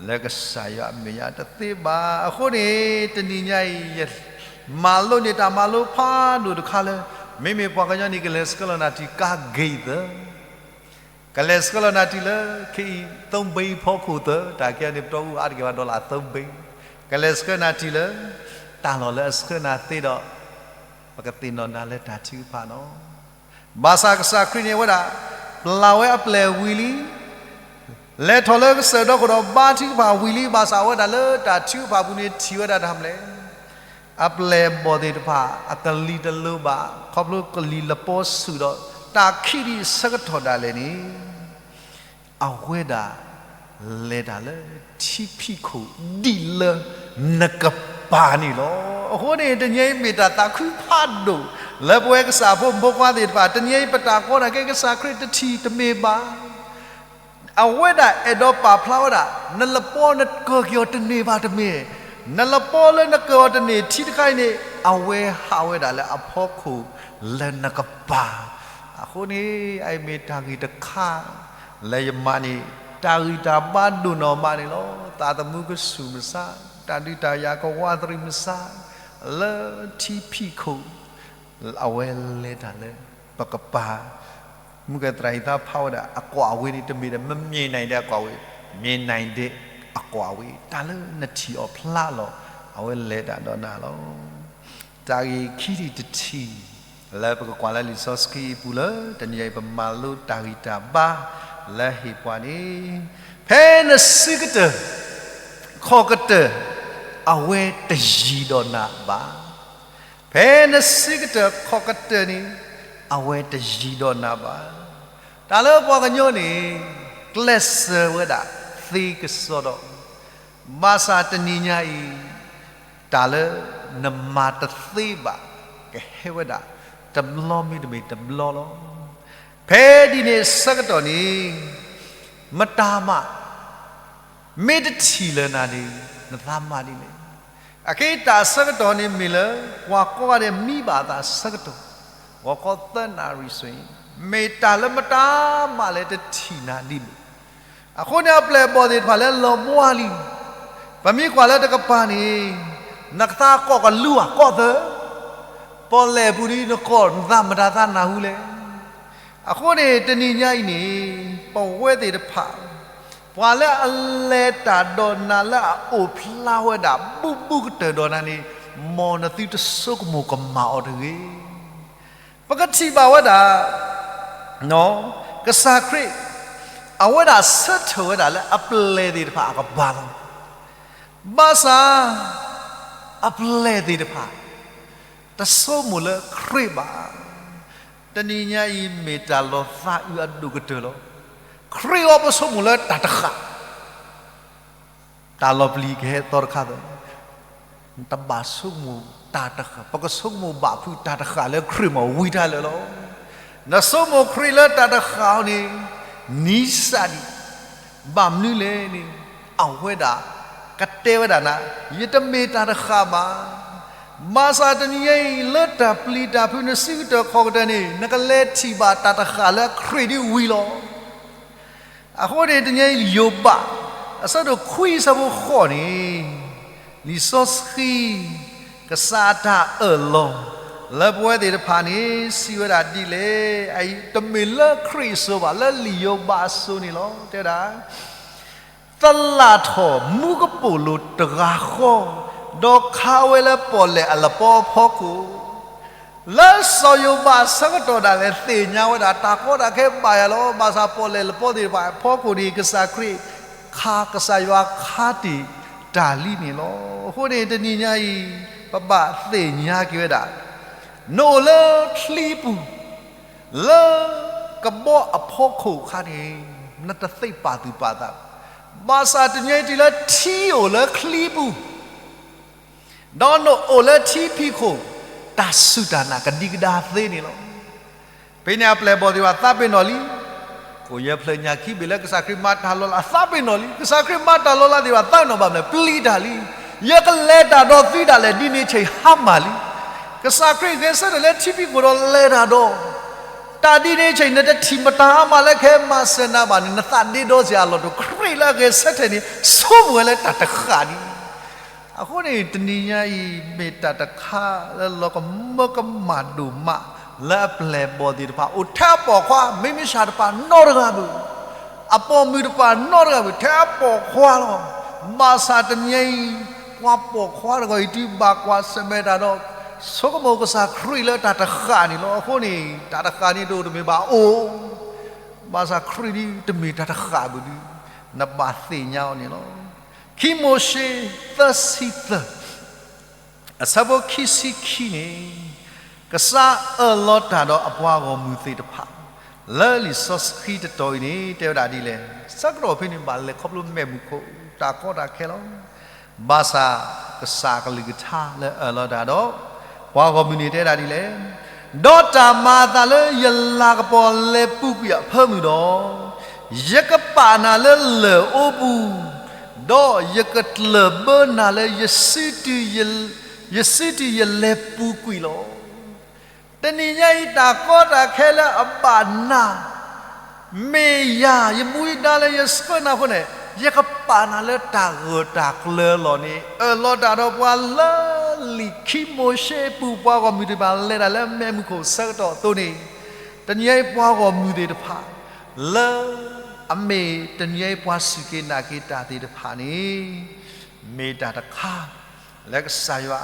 လၢကစၢ်ယွၤအမဲာ်ညါတသ့ဘၣ်. အဃိန့ၣ် တနံၤညါအံၤ ယမၤလိန့ၢ်တၢ်မၤလိဖးဒိၣ်တခါလၢ မ့မ့ၢ်ပှၤကညီန့ၣ် ကလဲၤဆှၢလီၤနၤတုၤကါဂ့ၤသၢ, ကလဲၤဆှၢလီၤနၤတုၤလၢ ခ့အံၤ သုံးဘီဖီခိၣ်သၢ, တၢ်ကဲန့ၣ် ပတီၢ်အူအါတက့ၢ်ဘၣ် dollar သုံးဘီ, ကလဲၤဆှၢနၤထံၣ်လၢ တၢ်လီၢ်လၢအဆှၢနၤသ့ဒီး ပကသ့ၣ်နီၣ်နၤလၢတၢ်ထုကဖၣ်လီၤ. ဘၣ်ဆၣ်ကစၢ်ခရံာ်န့ၣ်ဝဲဒၣ် ပျၢ်ဝဲအပျဲၢ်ဝံၤလံ, လဲၤထီၣ်လၢကစၢၢ်ဒီခိၣ်ဒီးဘါထုကဖၣ်ဝံၤလံ, ဘၣ်ဆၣ်အဝဲဒၣ်လၢတၢ်ထုကဖၣ်ပူၤန့ၣ်ထံၣ်ဝဲဒၣ်တၢ်မနုၤလဲၣ်. အပျဲၢ်အဘီၣ်သ့ၣ်တဖၣ် အကလံၤတလိၤဘၣ် ခီဖျိကလံၤလပီဆူၣ်ဒီး တၢ်ခံးဒံးဆၢကတီၢ်ဒၣ်လဲာ်န့ၣ် အဝဲဒၣ် လဲၤတၢ်လၢထံဖံးခိၣ်ဒ်လၢနကပၤန့ၣ်လီၤ. အဃိန့ၣ် တနံၤအံၤမ့ၢ်တၢ်သးခုဖးဒိၣ် လၢပဝဲကစၢ်ဖိမုၣ်ဖိခွါသ့ၣ်တဖၣ် တနံၤအံၤပတၢ်ကီတၢ်ခဲကစၢ်ခရံာ်တထံၣ်တမ့ၢ်ဘၣ်. အဝဲဒၣ်အဲၣ်ဒိးပာ်ဖျါဝဲဒၣ် နလပီနကၢၤက့ၤအီၤတန့ၢ်ဘၣ်တမ့ၢ်, နလပီလၢနကၢၤအီၤတန့ၢ်ထံတခါအံၤန့ၣ် အဝဲဟးဝဲဒၣ်လၢအဖီခိၣ်လၢနကပၤ. အဃိန့ၣ် အအံၤမ့ၢ်တၢ်ဂ့ၢ်တခါ လၢယမၤန့ၣ် တၢ်ဂံၢ်တၢ်ဘါဒိၣ်နီၢ်မးန့ၣ်လီၤ. သးသမူကဆူၣ်မစါ, တၢ်ဒုးတၢ်ယၤကဝါသရံးမစါ, လၢထံဖံးခိၣ် အဝဲလဲၤတၢ်လၢ ပကပၤ, မုၢ်ကဲသရၣ်အံၤသးဖးဝဲဒၣ် အကွၢ်အဝ့ၤန့ၣ် တမ့ၢ်ဒီး မမြင်နိုင်တဲ့ အကွၢ်အဝ့ၤ, မြင်နိုင်တဲ့ အကွၢ်အဝ့ၤ, တၢ်လၢနထံၣ်အီၤဖျါလီၤ အဝဲလဲၤတၢ်ဒီးနၤလီၤ. တၢ်ဂ့ၢ်ခံထံၣ်တထံၣ် လၢပကကွၢ်လၢလံာ်စီဆှံအပူၤလၢ တနံၤအံၤပမၤလိတၢ်ဂံၢ်တၢ်ဘါ လၢဟ့ၣ်ပှၤန့ၣ်, ဖဲနစုကတၢၢ် ခီၣ်ကတၢၢ် အဝဲတယံၤဒီးနၤဘၣ်. ဖဲနစုကတၢၢ်ခီၣ်ကတၢၢ်န့ၣ် အဝဲတယံၤဒီးနၤဘၣ်. တၢ်လၢပှၤကညီန့ၣ် ကျဲးစၢးဝဲဒၣ်သ့ကစီဒီ, ဘၣ်ဆၣ်တနံၤညါအံၤ တၢ်လၢနမၤတသ့ဘၣ် ကဟဲဝဲဒၣ် တဘျီမ့တမ့ၢ်တဘျီလီၤ. ဖဲဒ်န့ၣ်ဆၢကတီၢ်န့ၣ် မတၤမး မ့ၢ်တထံၣ်လၢၤနၤန့ၣ် နသးမၤဒ်လဲၣ်. အခဲအံၤတၢ်ဆၢကတီၢ်န့ၣ်မ့ၢ်လၢ ပှၤကိးဂၤဒဲးမံဘၣ်အသးဆၢကတီၢ်, ဂီၤခီသၢနၣ်ရံၣ်စ့ၢ်, မ့ၢ်တၢ်လၢမတၤမးလဲၣ်တထံၣ်နၤဒ်လဲၣ်. အဃိန့ၣ်အပျဲၢ်အဘီၣ်သ့ၣ်တဖၣ်လၢလီၤဘှါလံ, ပမ့ၢ်ကွၢ်လၢတကပၤန့ၣ် နကသးကိးကလူၤဧါ ကိးသၢ, ပီၣ်လဲၣ်ပူၤန့ၣ်နကိးနသးမတၤသးနၢ်ဟူလဲၣ်. အဃိန့ၣ် တနံၤညါအံၤန့ၣ် ပဝဲသ့ၣ်တဖၣ် ပှၤလၢအလဲၤတၢ်ဒီးနၤလၢအအိၣ်ဖျါဝဲဒၣ် ဘူးဘူးကတၢၢ်ဒီးနၤန့ၣ် မ်နသုတဆိကမိၣ်ကမၣ်အီၤတဂ့ၤ. ပကထံၣ်ဘၣ်ဝဲဒၣ် ကစၢ်ခရံာ် အဝဲဒၣ်ဆၢထၢၣ်ဝဲဒၣ်လၢအပျဲၢ်သ့ၣ်တဖၣ်အကပၤလီၤ. ဘၣ်ဆၣ် အပျဲၢ်သ့ၣ်တဖၣ် တဆိကမိၣ်လၢခရံာ်ဘၣ်. တနံၤညါအံၤမ့ၢ်တၢ်လီၤသးအုးအဒိၣ်ကတၢၢ်လီၤ. ခရံာ်အီၤပဆိကမိၣ်လၢတၢ်တဃၣ် တၢ်လီၤပျံၤကဟဲသီတခါသၢ, တဘၣ်ဆိကမိၣ်တၢ်တဃၣ်, ပကဆိကမိၣ်ဘၣ်ဖုးတၢ်တဃၣ်လၢခရံာ်မ့ၢ်ဝံၤတၢ်လၢာ်လီၤ. နဆိကမိၣ်ခရံာ်လၢတၢ်တဃၣ်အီၤန့ၣ် နံၤစၢ်ဒံး, ဘၣ်မနုၤလဲၣ်န့ၣ် အဝဲဒၣ် ကတဲဝဲဒၣ်နၤ, ယတမ့ၢ်တၢ်တဃၣ်ဘၣ်. ဘၣ်ဆၣ်တနံၤညါအံၤ လၢတၢ်ပျံၤတၢ်ဖုးနစုကတၢၢ်ခီၣ်ကတၢၢ်န့ၣ် နကလဲၤထံၣ်ဘၣ်တၢ်တဃၣ်လၢခရံာ်ဒ်ဝံၤလီၤ. အဃိန့ၣ် တနံၤညါအံၤ ယိၤဘး အဆၢဒိၣ်ခွံအဆၢဖိဃိးန့ၣ် လံာ်စီဆှံ ကစၢ်အတၢ်အၢၣ်လီၤ လၢပဝဲသ့ၣ်တဖၣ်န့ၣ် စံးဝဲဒၣ်ဒ်လဲၣ်, အအံၤတမ့ၢ်လၢခရံာ်အစိၤဘၣ်, လၢလံာ်ယိၤဘးအစိၤန့ၣ်လီၤ. တဲဒၣ် သလၣ်ထီၣ်မူကပိာ်လိၤတဂၤဃီ, ဒီးခးဝဲလၢပီၣ်လဲၣ်အလပီအဖီခိၣ်, လၢစီၤယိၤဘးအဆၢကတီၢ်ဒၣ်လဲာ် သ့ၣ်ညါဝဲဒၣ် တၢ်ကီတၢ်ခဲဘၣ်ယၤလီၤ. ဘၣ်ဆၣ်ပီၣ်လဲၣ်လပီသ့ၣ်တဖၣ်အဖီခိၣ်န့ၣ် ကစၢ်ခရံာ် ခး ကစၢ်ယွၤခးတ့ၢ်တၢ်လံန့ၣ်လီၤ. အဃိန့ၣ် တနံၤညါအံၤ ပဘၣ်သ့ၣ်ညါက့ၤဝဲဒၣ် နအိၣ်လၢချံပူၤ လၢကဘီအဖီခိၣ်အခါန့ၣ် နတသ့ပာ်သူၣ်ပာ်သး, ဘၣ်ဆၣ်တနံၤအံၤတုၤလၢထံအိၣ်လၢချံပူၤ ဒီးနအိၣ်လၢထံဖံးခိၣ် တၢ်စူၢ်တၢ်နာ်ကဒံကဒါသ့န့ၣ်လီၤ. ဖဲန့ၣ်အပျဲၢ်အဘီၣ်သ့ၣ်တဖၣ်သးပ့ၤနီၣ်လံ, ကိၣ်ယဲၢ်ဖျၢၣ်ညၣ်ခံဘ့ၣ်လၢကစၢ်ခရံာ်မၤတၢ်လီၤလး အသးပ့ၤနီၣ်လံ. ကစၢ်ခရံာ်မၤတၢ်လီၤလးသ့ၣ်တဖၣ်သးပ့ၤနီၣ်ဘၣ်မနုၤလဲၣ်, ပျံၤတၢ်လံ. ယကလဲၤတၢ်ဒီးသုဒၣ်လဲာ် ဒ်န့ၣ်အဆၢဟါမၢ်လံ. ကစၢ်ခရံာ်ဂဲၤဆၢထၢၣ်လၢထံဖံးခိၣ်ဒီးလဲၤတၢ်ဒီး တၢ်ဒ်န့ၣ်အဆၢ နတထံၣ်မတၤအါမးလၢခဲမၤစၢၤနၤဘၣ်န့ၣ် နသးဒ့ဒီစ့ၢ်အလီၢ်တအိၣ်. ခရံာ်လၢအဂဲၤဆၢထၢၣ်န့ၣ် ဆိကမိၣ်ဝဲလၢတၢ်တဃၣ်န့ၣ် အဃိန့ၣ် တနံၤညါအံၤ မ့ၢ်တၢ်တခါလၢလီၤကမၢကမၣ်ဒိၣ်မး လၢအပျဲၢ်အဘီၣ်သ့ၣ်တဖၣ် အိၣ်ထဲအပိာ်ခွါ မ့မ့ၢ်ဆၣ်တပၤနီတဂၤဘၣ်, အပိာ်မုၣ်တပၤနီတဂၤဘၣ် ထဲအပိာ်ခွါလီၤ. ဘၣ်ဆၣ်တနံၤညါအံၤ ပှၤပိာ်ခွါတဂၤအံၤ တုၤဘၣ်ကွၢ်ဆၢၣ်မဲာ်တၢ်ဒီး ဆိကမိၣ်ကစၢ်ခရံာ်လၢတၢ်တဃၣ်န့ၣ်လီၤ. အဃိန့ၣ် တၢ်တဃၣ်န့ၣ်တအိၣ်တမ့ၢ်ဘၣ်အိၣ်, ဘၣ်ဆၣ်ခရံာ်ဒ်တမ့ၢ်တၢ်တဃၣ်ဘၣ်ဒီး နဘၣ်သ့ၣ်ညါအီၤန့ၣ်လီၤ. ခံမိၤၡ့ သၢဆံသၢ အဆၢဖိခံဆံခံန့ၣ်, ကစၢ်အၢၣ်လီၤတၢ်ဒီးအပှၤဂီၢ်မုၢ်သ့ၣ်တဖၣ် လၢလံာ်စီဆှံတတီၤအံၤန့ၣ် တဲဝဲဒၣ်ဒ်လဲၣ်. ဆၢကတီၢ်ဖဲန့ၣ် ဘၣ်လဲၤခီဖျိမဲးမုၢ်ခိၣ် တၢ်ကီတၢ်ခဲလီၤ. ဘၣ်ဆၣ်ကစၢ်အကလုၢ်ကထါလၢအၢၣ်လီၤတၢ်ဒီး ပှၤဂီၢ်မုၢ်န့ၣ်တဲဒၣ်ဒ်လဲၣ်. ဒီးတၢ်မၤအသးလၢယလၤကပီၤလဲၤပူၤကွံာ်အဖၢမုၢ်ဒီး ယကပာ်နၤလၢလၢၢ်အိပူၤ, ဒီးယကကျၢၢ်ဘၢနၤလၢ ယစုတုၤယလဲၤပူၤကွံာ်လီၤ. တနံၤညါအံၤ တၢ်ကီတၢ်ခဲလၢအဘၣ်နၤ မ့ၢ်ယၤ ယမူယဒါလၢယဆှၢနၤအဃိန့ၣ် ယကပာ်နၤလၢတၢ်ဂၢၢ်တၢ်ကျၢၤလီၤန့ၣ် အၢၣ်လီၤတၢ်ဒီးပှၤလၢလံာ်ခံမိၤၡ့အပူၤ ပှၤဂီၢ်မုၢ်သ့ၣ်တဖၣ်လဲၤတၢ်လၢမဲးမုၢ်ခိၣ်ဆၢကတီၢ်အသိးန့ၣ်, တနံၤညါအံၤပှၤဂီၢ်မုၢ်သ့ၣ်တဖၣ် လၢအမ့ၢ်တနံၤညါအံၤပှၤစူၢ်က့ၤနာ်က့ၤတၢ်သ့ၣ်တဖၣ်န့ၣ် မ့ၢ်တၢ်တခါ လၢကစၢ်ယွၤ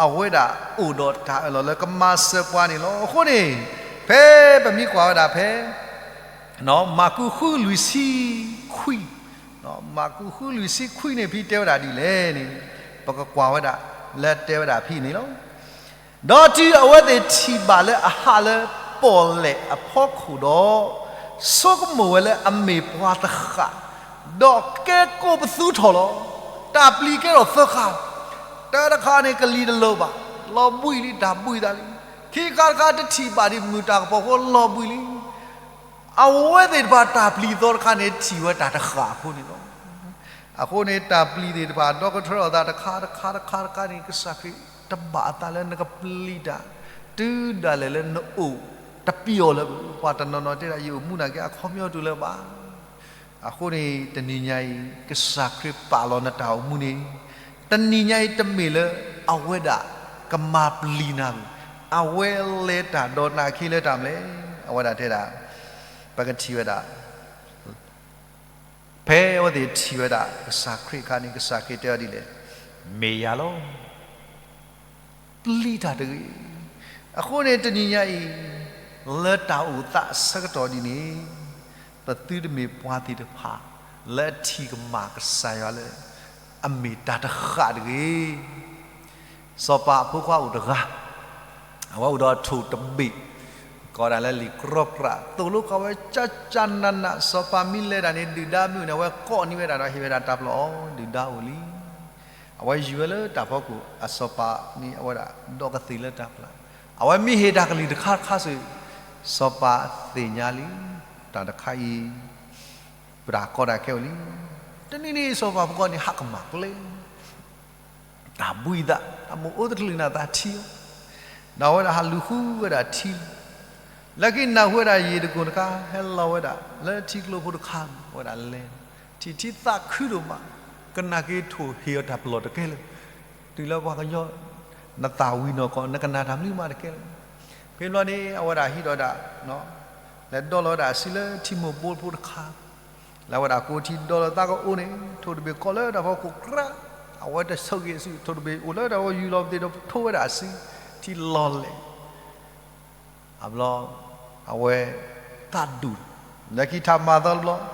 အဝဲဒၣ်အိၣ်ဒီးတၢ်အၢၣ်လီၤလၢကမၤစၢၤပှၤန့ၣ်လီၤ. အဃိန့ၣ် ဖဲပမ့ၢ်ကွၢ်ဝဲဒၣ်ဖဲ မၢ်ကူးဃုလွံၢ်ဆံခွံ, မၢ်ကူးဃုလွံၢ်ဆံခွံန့ၣ် ဖဲတဲဝဲဒၣ်ဒ်လဲၣ်န့ၣ် ပကကွၢ်ဝဲဒၣ် လၢတဲဝဲဒၣ်ဖဲန့ၣ်လီၤ. ဒီးတုၤအဝဲသ့ၣ်ထံၣ်ဘၣ်လၢအဟးလၢပီၣ်လဲၣ်အဖီခိၣ်ဒီး ဆိကမိၣ်ဝဲလၢအမ့ၢ်ပှၤတဃၣ်, ဒီးကဲကိးပသူထီၣ်လီၤ. တၢ်ပျံၤကဲထီၣ်သၢခါ, တၢတခါန့ၣ်ကလံၤတလၢာ်ဘၣ်, လီၤဘှံးလံ တၢ်ဘှံးသးလံ. ခံခါတခါတထံၣ်ဘၣ်ဒံးမုၢ်တၢ်ကပီၤအဃိလီၤဘှံးလံ. အဝဲသ့ၣ်တဖၣ်တၢ်ပျံၤသီတခါန့ၣ် ထံၣ်ဝဲတၢ်တဃၣ်အဃိန့ၣ်လီၤ. အဃိန့ၣ် တၢ်ပျံၤသ့ၣ်တဖၣ် ဒီကထၢထီၣ်သးတခါတခါတခါတခါန့ၣ် ကစၢ်ခရံာ်တဘၣ်အသးလၢနကပျံၤတၢ် တုၤဒၣ်လဲာ်လၢနအိၣ်တပျီၤလၢၤဘၣ်. ပှၤတနီၤနီၤတဲဒၣ် ယအိၣ်မူနာ်က့အခီပညီတူၢ်လၢၤဘၣ်. အဃိန့ၣ် တနံၤညါအံၤ ကစၢ်ခရံာ်ပာ်လီၤနတၢ်အိၣ်မူန့ၣ် တနံၤညါအံၤတမ့ၢ်လၢအဝဲဒၣ်ကမၤပျံၤနၤဘၣ်. အဝဲလဲၤတၢ်ဒီးနၤအခံလၢတၢ်မနုၤလဲၣ်. အဝဲဒၣ်တဲဒၣ် ပကထံၣ်ဝဲဒၣ် ဖဲအဝဲသ့ၣ်ထံၣ်ဝဲဒၣ်ကစၢ်ခရံာ်အခါန့ၣ် ကစၢ်ခရံာ်တဲအီၤဒ်လဲၣ်, မ့ၢ်ယၤလီၤ. ပျံၤတၢ်တဂ့ၤ. အဃိန့ၣ်တနံၤညါအံၤ လၢတၢ်အိၣ်သးအဆၢကတီၢ်ဒ်န့ၣ် ပသုတမ့ၢ်ပှၤသ့ၣ်တဖၣ် လၢအထံၣ်ကမၣ်ကစၢ်ယွၤလၢ အမ့ၢ်တၢ်တဃၣ်တဂ့ၤ. စီၤပၤအဖိခွါအိၣ်တဂၤ, အဝဲအိၣ်ဒီးအထိၣ်တဘ့ၣ်, ကိးဒၣ်လၢလံာ်ကြီကြး, သိၣ်လိကီဝဲကၠၢ်ကၠၢ်နးနး, စီၤပၤမ့ၢ်လဲၤတၢ်န့ၣ် ဒုၣ်ဒါမ့ၢ်အိၣ်န့ၣ် အဝဲကိးန့ၢ်ဝဲဒၣ်ဒီးဟ့ၣ်ဝဲဒၣ်တၢ်ပျီအီၤ, ဒုၣ်ဒါအိၣ်လံ. အဝဲယူၤဝဲလၢတၢ်ဖီခိၣ်, အစီၤပၤန့ၣ် အဝဲဒၣ်ဒီးကသ့ၣ်လၢတၢ်ပျီ, အဝဲမ့ၢ်ဟ့ၣ်တၢ်ကလုၢ်တခါတခါစ့ၢ်, စီၤပၤသ့ၣ်ညါလံ, တၢ်တခါအံၤ ပတၢ်ကီတၢ်ခဲအိၣ်လံ. တနံၤန့ၣ် စီၤပၤဖိခွါန့ၣ် ဟးကမၣ်ကျဲ, တၢ်ဘှံးသး, တၢ်မိၣ်အူတချုးနၤသးထံအီၤ, ဒီးအဝဲဒၣ်ဟးလူၤဃုဝဲဒၣ်ထံ, လၢခံနၢ်ဟူဝဲဒၣ်ယံာ်တကိၣ်တခါ ဟဲလီၤဝဲဒၣ်လၢထံကျိဖိတခါ, အဝဲဒၣ်လဲၤ, ထံၣ်ထံသးခုဒိၣ်မး, ကနာ်က့ထိၣ်ဟ့ၣ်အီၤတၢ်ပျီတကဲလၢာ်, တုၤလၢပှၤကညီ, နသးဝံၤနီၢ်ကီၢ် နကနၣ်တၢ်မနုၤမးတကဲလၢာ်. ဖဲဘျီန့ၣ် အဝဲဒၣ်ဟံးဒီးဒၣ် လဲၤဒီလီၤဝဲဒၣ်အစုလၢထံမိၢ်ဘိဖိတခါ, လၢအဝဲဒၣ်ကိးထံဒီလီၤသးကအိၣ်န့ၣ် ထိၣ်တဘ့ၣ်ကီးလၢတၢ်ဖီခိၣ်ကြၢး, အဝဲတဆိၣ်ဂ့ၤအစု ထိၣ်တဘ့ၣ်အိၣ်လၢတၢ်ဖီယူၤလီၤပသ့ၣ်ဒီးထိဝဲဒၣ်အစု, ထံလီၤလဲၣ်. အဘျီ, အဝဲ, သးဒူၣ်, လၢခံထးမၤသီတဘျီ,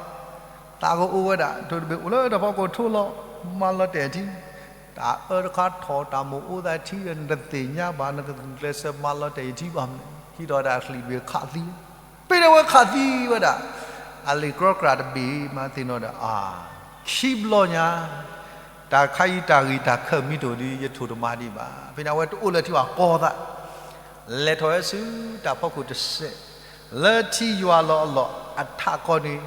သးကအိၣ်ဝဲဒၣ် ထိၣ်တဘ့ၣ်အိၣ်လၢတၢ်ဖီခိၣ်ထိလီၤ, မၤလီၤတဲာ်ထံ, တၢ်အၢတခါထီၣ် တၢ်မိၣ်အူသးထံဒီး နတသ့ၣ်ညါဘၣ် နကကျဲးစၢးမၤလီၤတဲာ်ယထံဘၣ်မနုၤလဲၣ်, ဟံးဒီးဝဲဒၣ်ချံးတဘ့ၣ်ခးသံ ပ့ၤဒီးဝဲခးသံဝဲဒၣ်, အလံာ်ကြီကြးတဘ့ၣ်မၤသ့ၣ်နီၣ်ဒီး အါ, ခံဘျီညါ, တၢ်ခါအံၤတၢ်ဂ့ၢ်တၢ်ခၢၣ်မ့ၢ်တအိၣ်ဒီး ယထိၣ်တမၤဒံးဘၣ်. ဖဲန့ၣ်အဝဲတအိၣ်လၢထံဘၣ်ကီသး, လဲၤထီၣ်ဝဲဆူတၢ်ဖီခိၣ်တစဲး, လၢထံယွၤလီၤအလီၢ်အထးကီၢ်န့ၣ်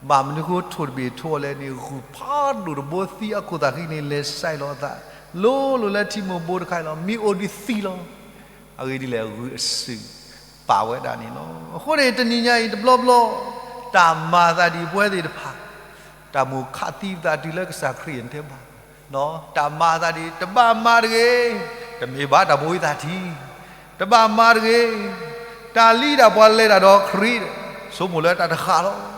ဘၣ်မနုၤဃိထိၣ်တဘ့ၣ်ထိအီၤလဲၣ်န့ၣ် ဂုၢ်ဖးဒိၣ်တဘိသံအခိၣ်သးဃံန့ၣ် လဲၤစဲးလီၤအသး, လိၤလိၤလၢထံမိၢ်ဘိတခါအံၤလီၤ, မ့ၢ်အိၣ်ဒံးသံလီၤ. အဂ့ၢ်ဒ်လဲၣ် ဂုၢ်အစုပာ်ဝဲဒၣ်န့ၣ်လီၤ. အဃိန့ၣ် တနံၤညါအံၤတဘျီဘျီ, တၢ်မၤအသးဒ်ပဝဲသ့ၣ်တဖၣ်, တၢ်မိၣ်ခးသံပသးတုၤလၢကစၢ်ခရံာ်အတဲဘၣ် တၢ်မၤအသးဒ် တဘၣ်မၤတဂ့ၤ, တမ့ၢ်ဘၣ်တၢ်မိၣ်အူသးထံ, တဘၣ်မၤတဂ့ၤ, တၢ်လံတၢ်ပှၤလဲၤတၢ်ဒီးခရံာ်, ဆိကမိၣ်လၢတၢ်တဃၣ်လီၤ.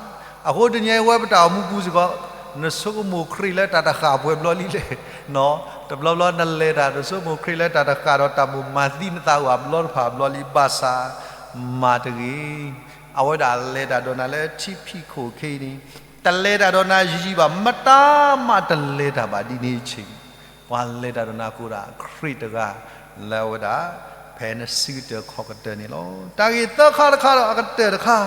အဃိတနံၤအံၤဝဲပတၢ်အိၣ်မူပူၤစ့ၢ်ကီး, နဆိကမိၣ်ခရံာ်လၢတၢ်တဃၣ်ပှဲၤဘျီလံလဲၣ်. တဘျီဘျီနလဲၤတၢ်ဒိၣ်စိမိၣ်ခရံာ်လၢတၢ်တဃာ်ဒီးတၢ်မိၣ်မၤသံနသးအိၣ်အဘျီတဖၣ်အဘျီလံ ဘၣ်ဆၣ်မၤတဂ့ၤ. အဝဲဒၣ်လဲၤတၢ်ဒီးနၤလၢထံဖံးခိၣ်ခ့အံၤန့ၣ် တလဲၤတၢ်ဒီးနၤယံာ်ယံာ်ဘၣ် မတၤမးတလဲၤတၢ်ဘၣ်ဒ်န့ၣ်အဆ့ၣ်, ပှၤလဲၤတၢ်ဒီးနၤအဃိဒၣ် ခရံာ်တဂၤလၢအဝဲဒၣ် ဖဲနစုကတၢၢ်ခီၣ်ကတၢၢ်န့ၣ်လီၤ. တၢ်ဂ့ၢ်သၢခါတခါဒီးအကတၢၢ်တခါ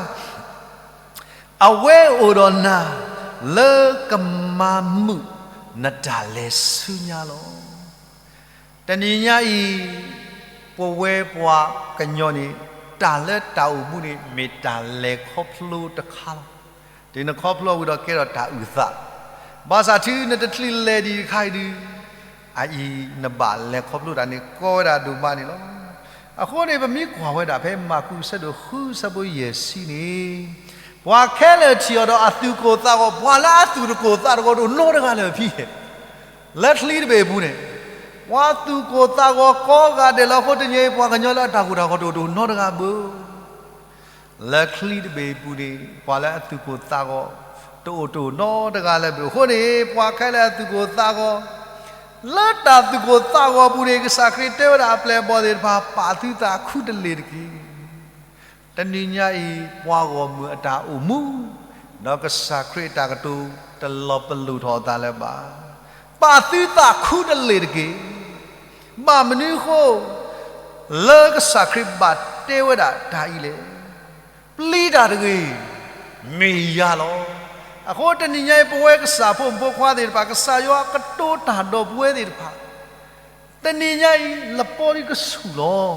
အဝဲအိၣ်ဒီးနၤ လၢကမၤမုာ်နတၢ်လဲၤဆူညါလီၤ. တနံၤညါအံၤ ပဝဲပှၤကညီန့ၣ် တၢ်လၢတၢ်အိၣ်မူန့ၣ် မ့ၢ်တၢ်လဲၤခီဖျိတခါလီၤ. တုၤနခီဖျိဝံၤဒီးကဲထီၣ်တၢ်အုၣ်သး, ဘၣ်ဆၣ်တုၤနတချုးလဲၤဒံးတခါအံၤဒုး အအံၤနဘၣ်လဲၤခီဖျိတၢ်န့ၣ် ကီဝဲဒၣ်ဒိၣ်မးန့ၣ်လီၤ. အဃိန့ၣ် ပမ့ၢ်ကွၢ်ဝဲဒၣ်ဖဲမၢ်ကူးအဆၢဒိၣ်ဃုအဆၢဖိယဲၢ်ဆံန့ၣ်, ပှၤခဲလၢာ်ထံၣ်အီၤဒီးအသူၣ်ကိၢ်သးဂီၤ, ပှၤလၢအသူၣ်တကိၢ်သးတဂီၤတအိၣ်နီတဂၤလၢၤဖဲ လၢချံတဘ့ၣ်အပူၤန့ၣ်, ပှၤသူၣ်ကိၢ်သးဂီၤကိးဂၤဒဲးလီၤ. အဃိတနံၤအံၤ ပှၤကညီလၢအတၢ်ဂိၢ်တၢ်ဂီၤတအိၣ်နီတဂၤဘၣ်. လၢချံတဘ့ၣ်အပူၤန့ၣ် ပှၤလၢအသူၣ်ကိၢ်သးဂီၤ တအိၣ်တအိၣ်နီတဂၤလၢၤဘၣ်. အဃိန့ၣ် ပှၤခဲလၢာ်အသူၣ်ကိၢ်သးဂီၤ, လၢတၢ်သူၣ်ကိၢ်သးဂီၤအပူၤန့ၣ် ကစၢ်ခရံာ်တဲဝဲဒၣ်အပျဲၢ်အဘီၣ်သ့ၣ်တဖၣ် ပာ်သုသးခူတလ့ၢ်တက့ၢ်. တနံၤညါအံၤ ပှၤဂီၢ်မုၢ်အတၢ်အိၣ်မူ ဒီးကစၢ်ခရံာ်အတၢ်ကတိၤ တလီၤပလိာ်ထီၣ်အသးလၢၤဘၣ်. ပာ်သုသးခူတလ့ၢ်တက့ၢ်. ဘၣ်မနုၤအဃိ လၢကစၢ်ခရံာ်ဘၣ်တဲဝဲဒၣ်တၢ်အံၤလဲၣ်. ပျံၤတၢ်တဂ့ၤ, မ့ၢ်ယၤလီၤ. အဃိတနံၤညါအံၤ ပဝဲကစၢ်ဖိမုၣ်ဖိခွါသ့ၣ်တဖၣ် ကစၢ်ယွၤကတိၤတၢ်ဒီးပဝဲသ့ၣ်တဖၣ် တနံၤညါအံၤ လပီဒုကဆူၣ်လီၤ.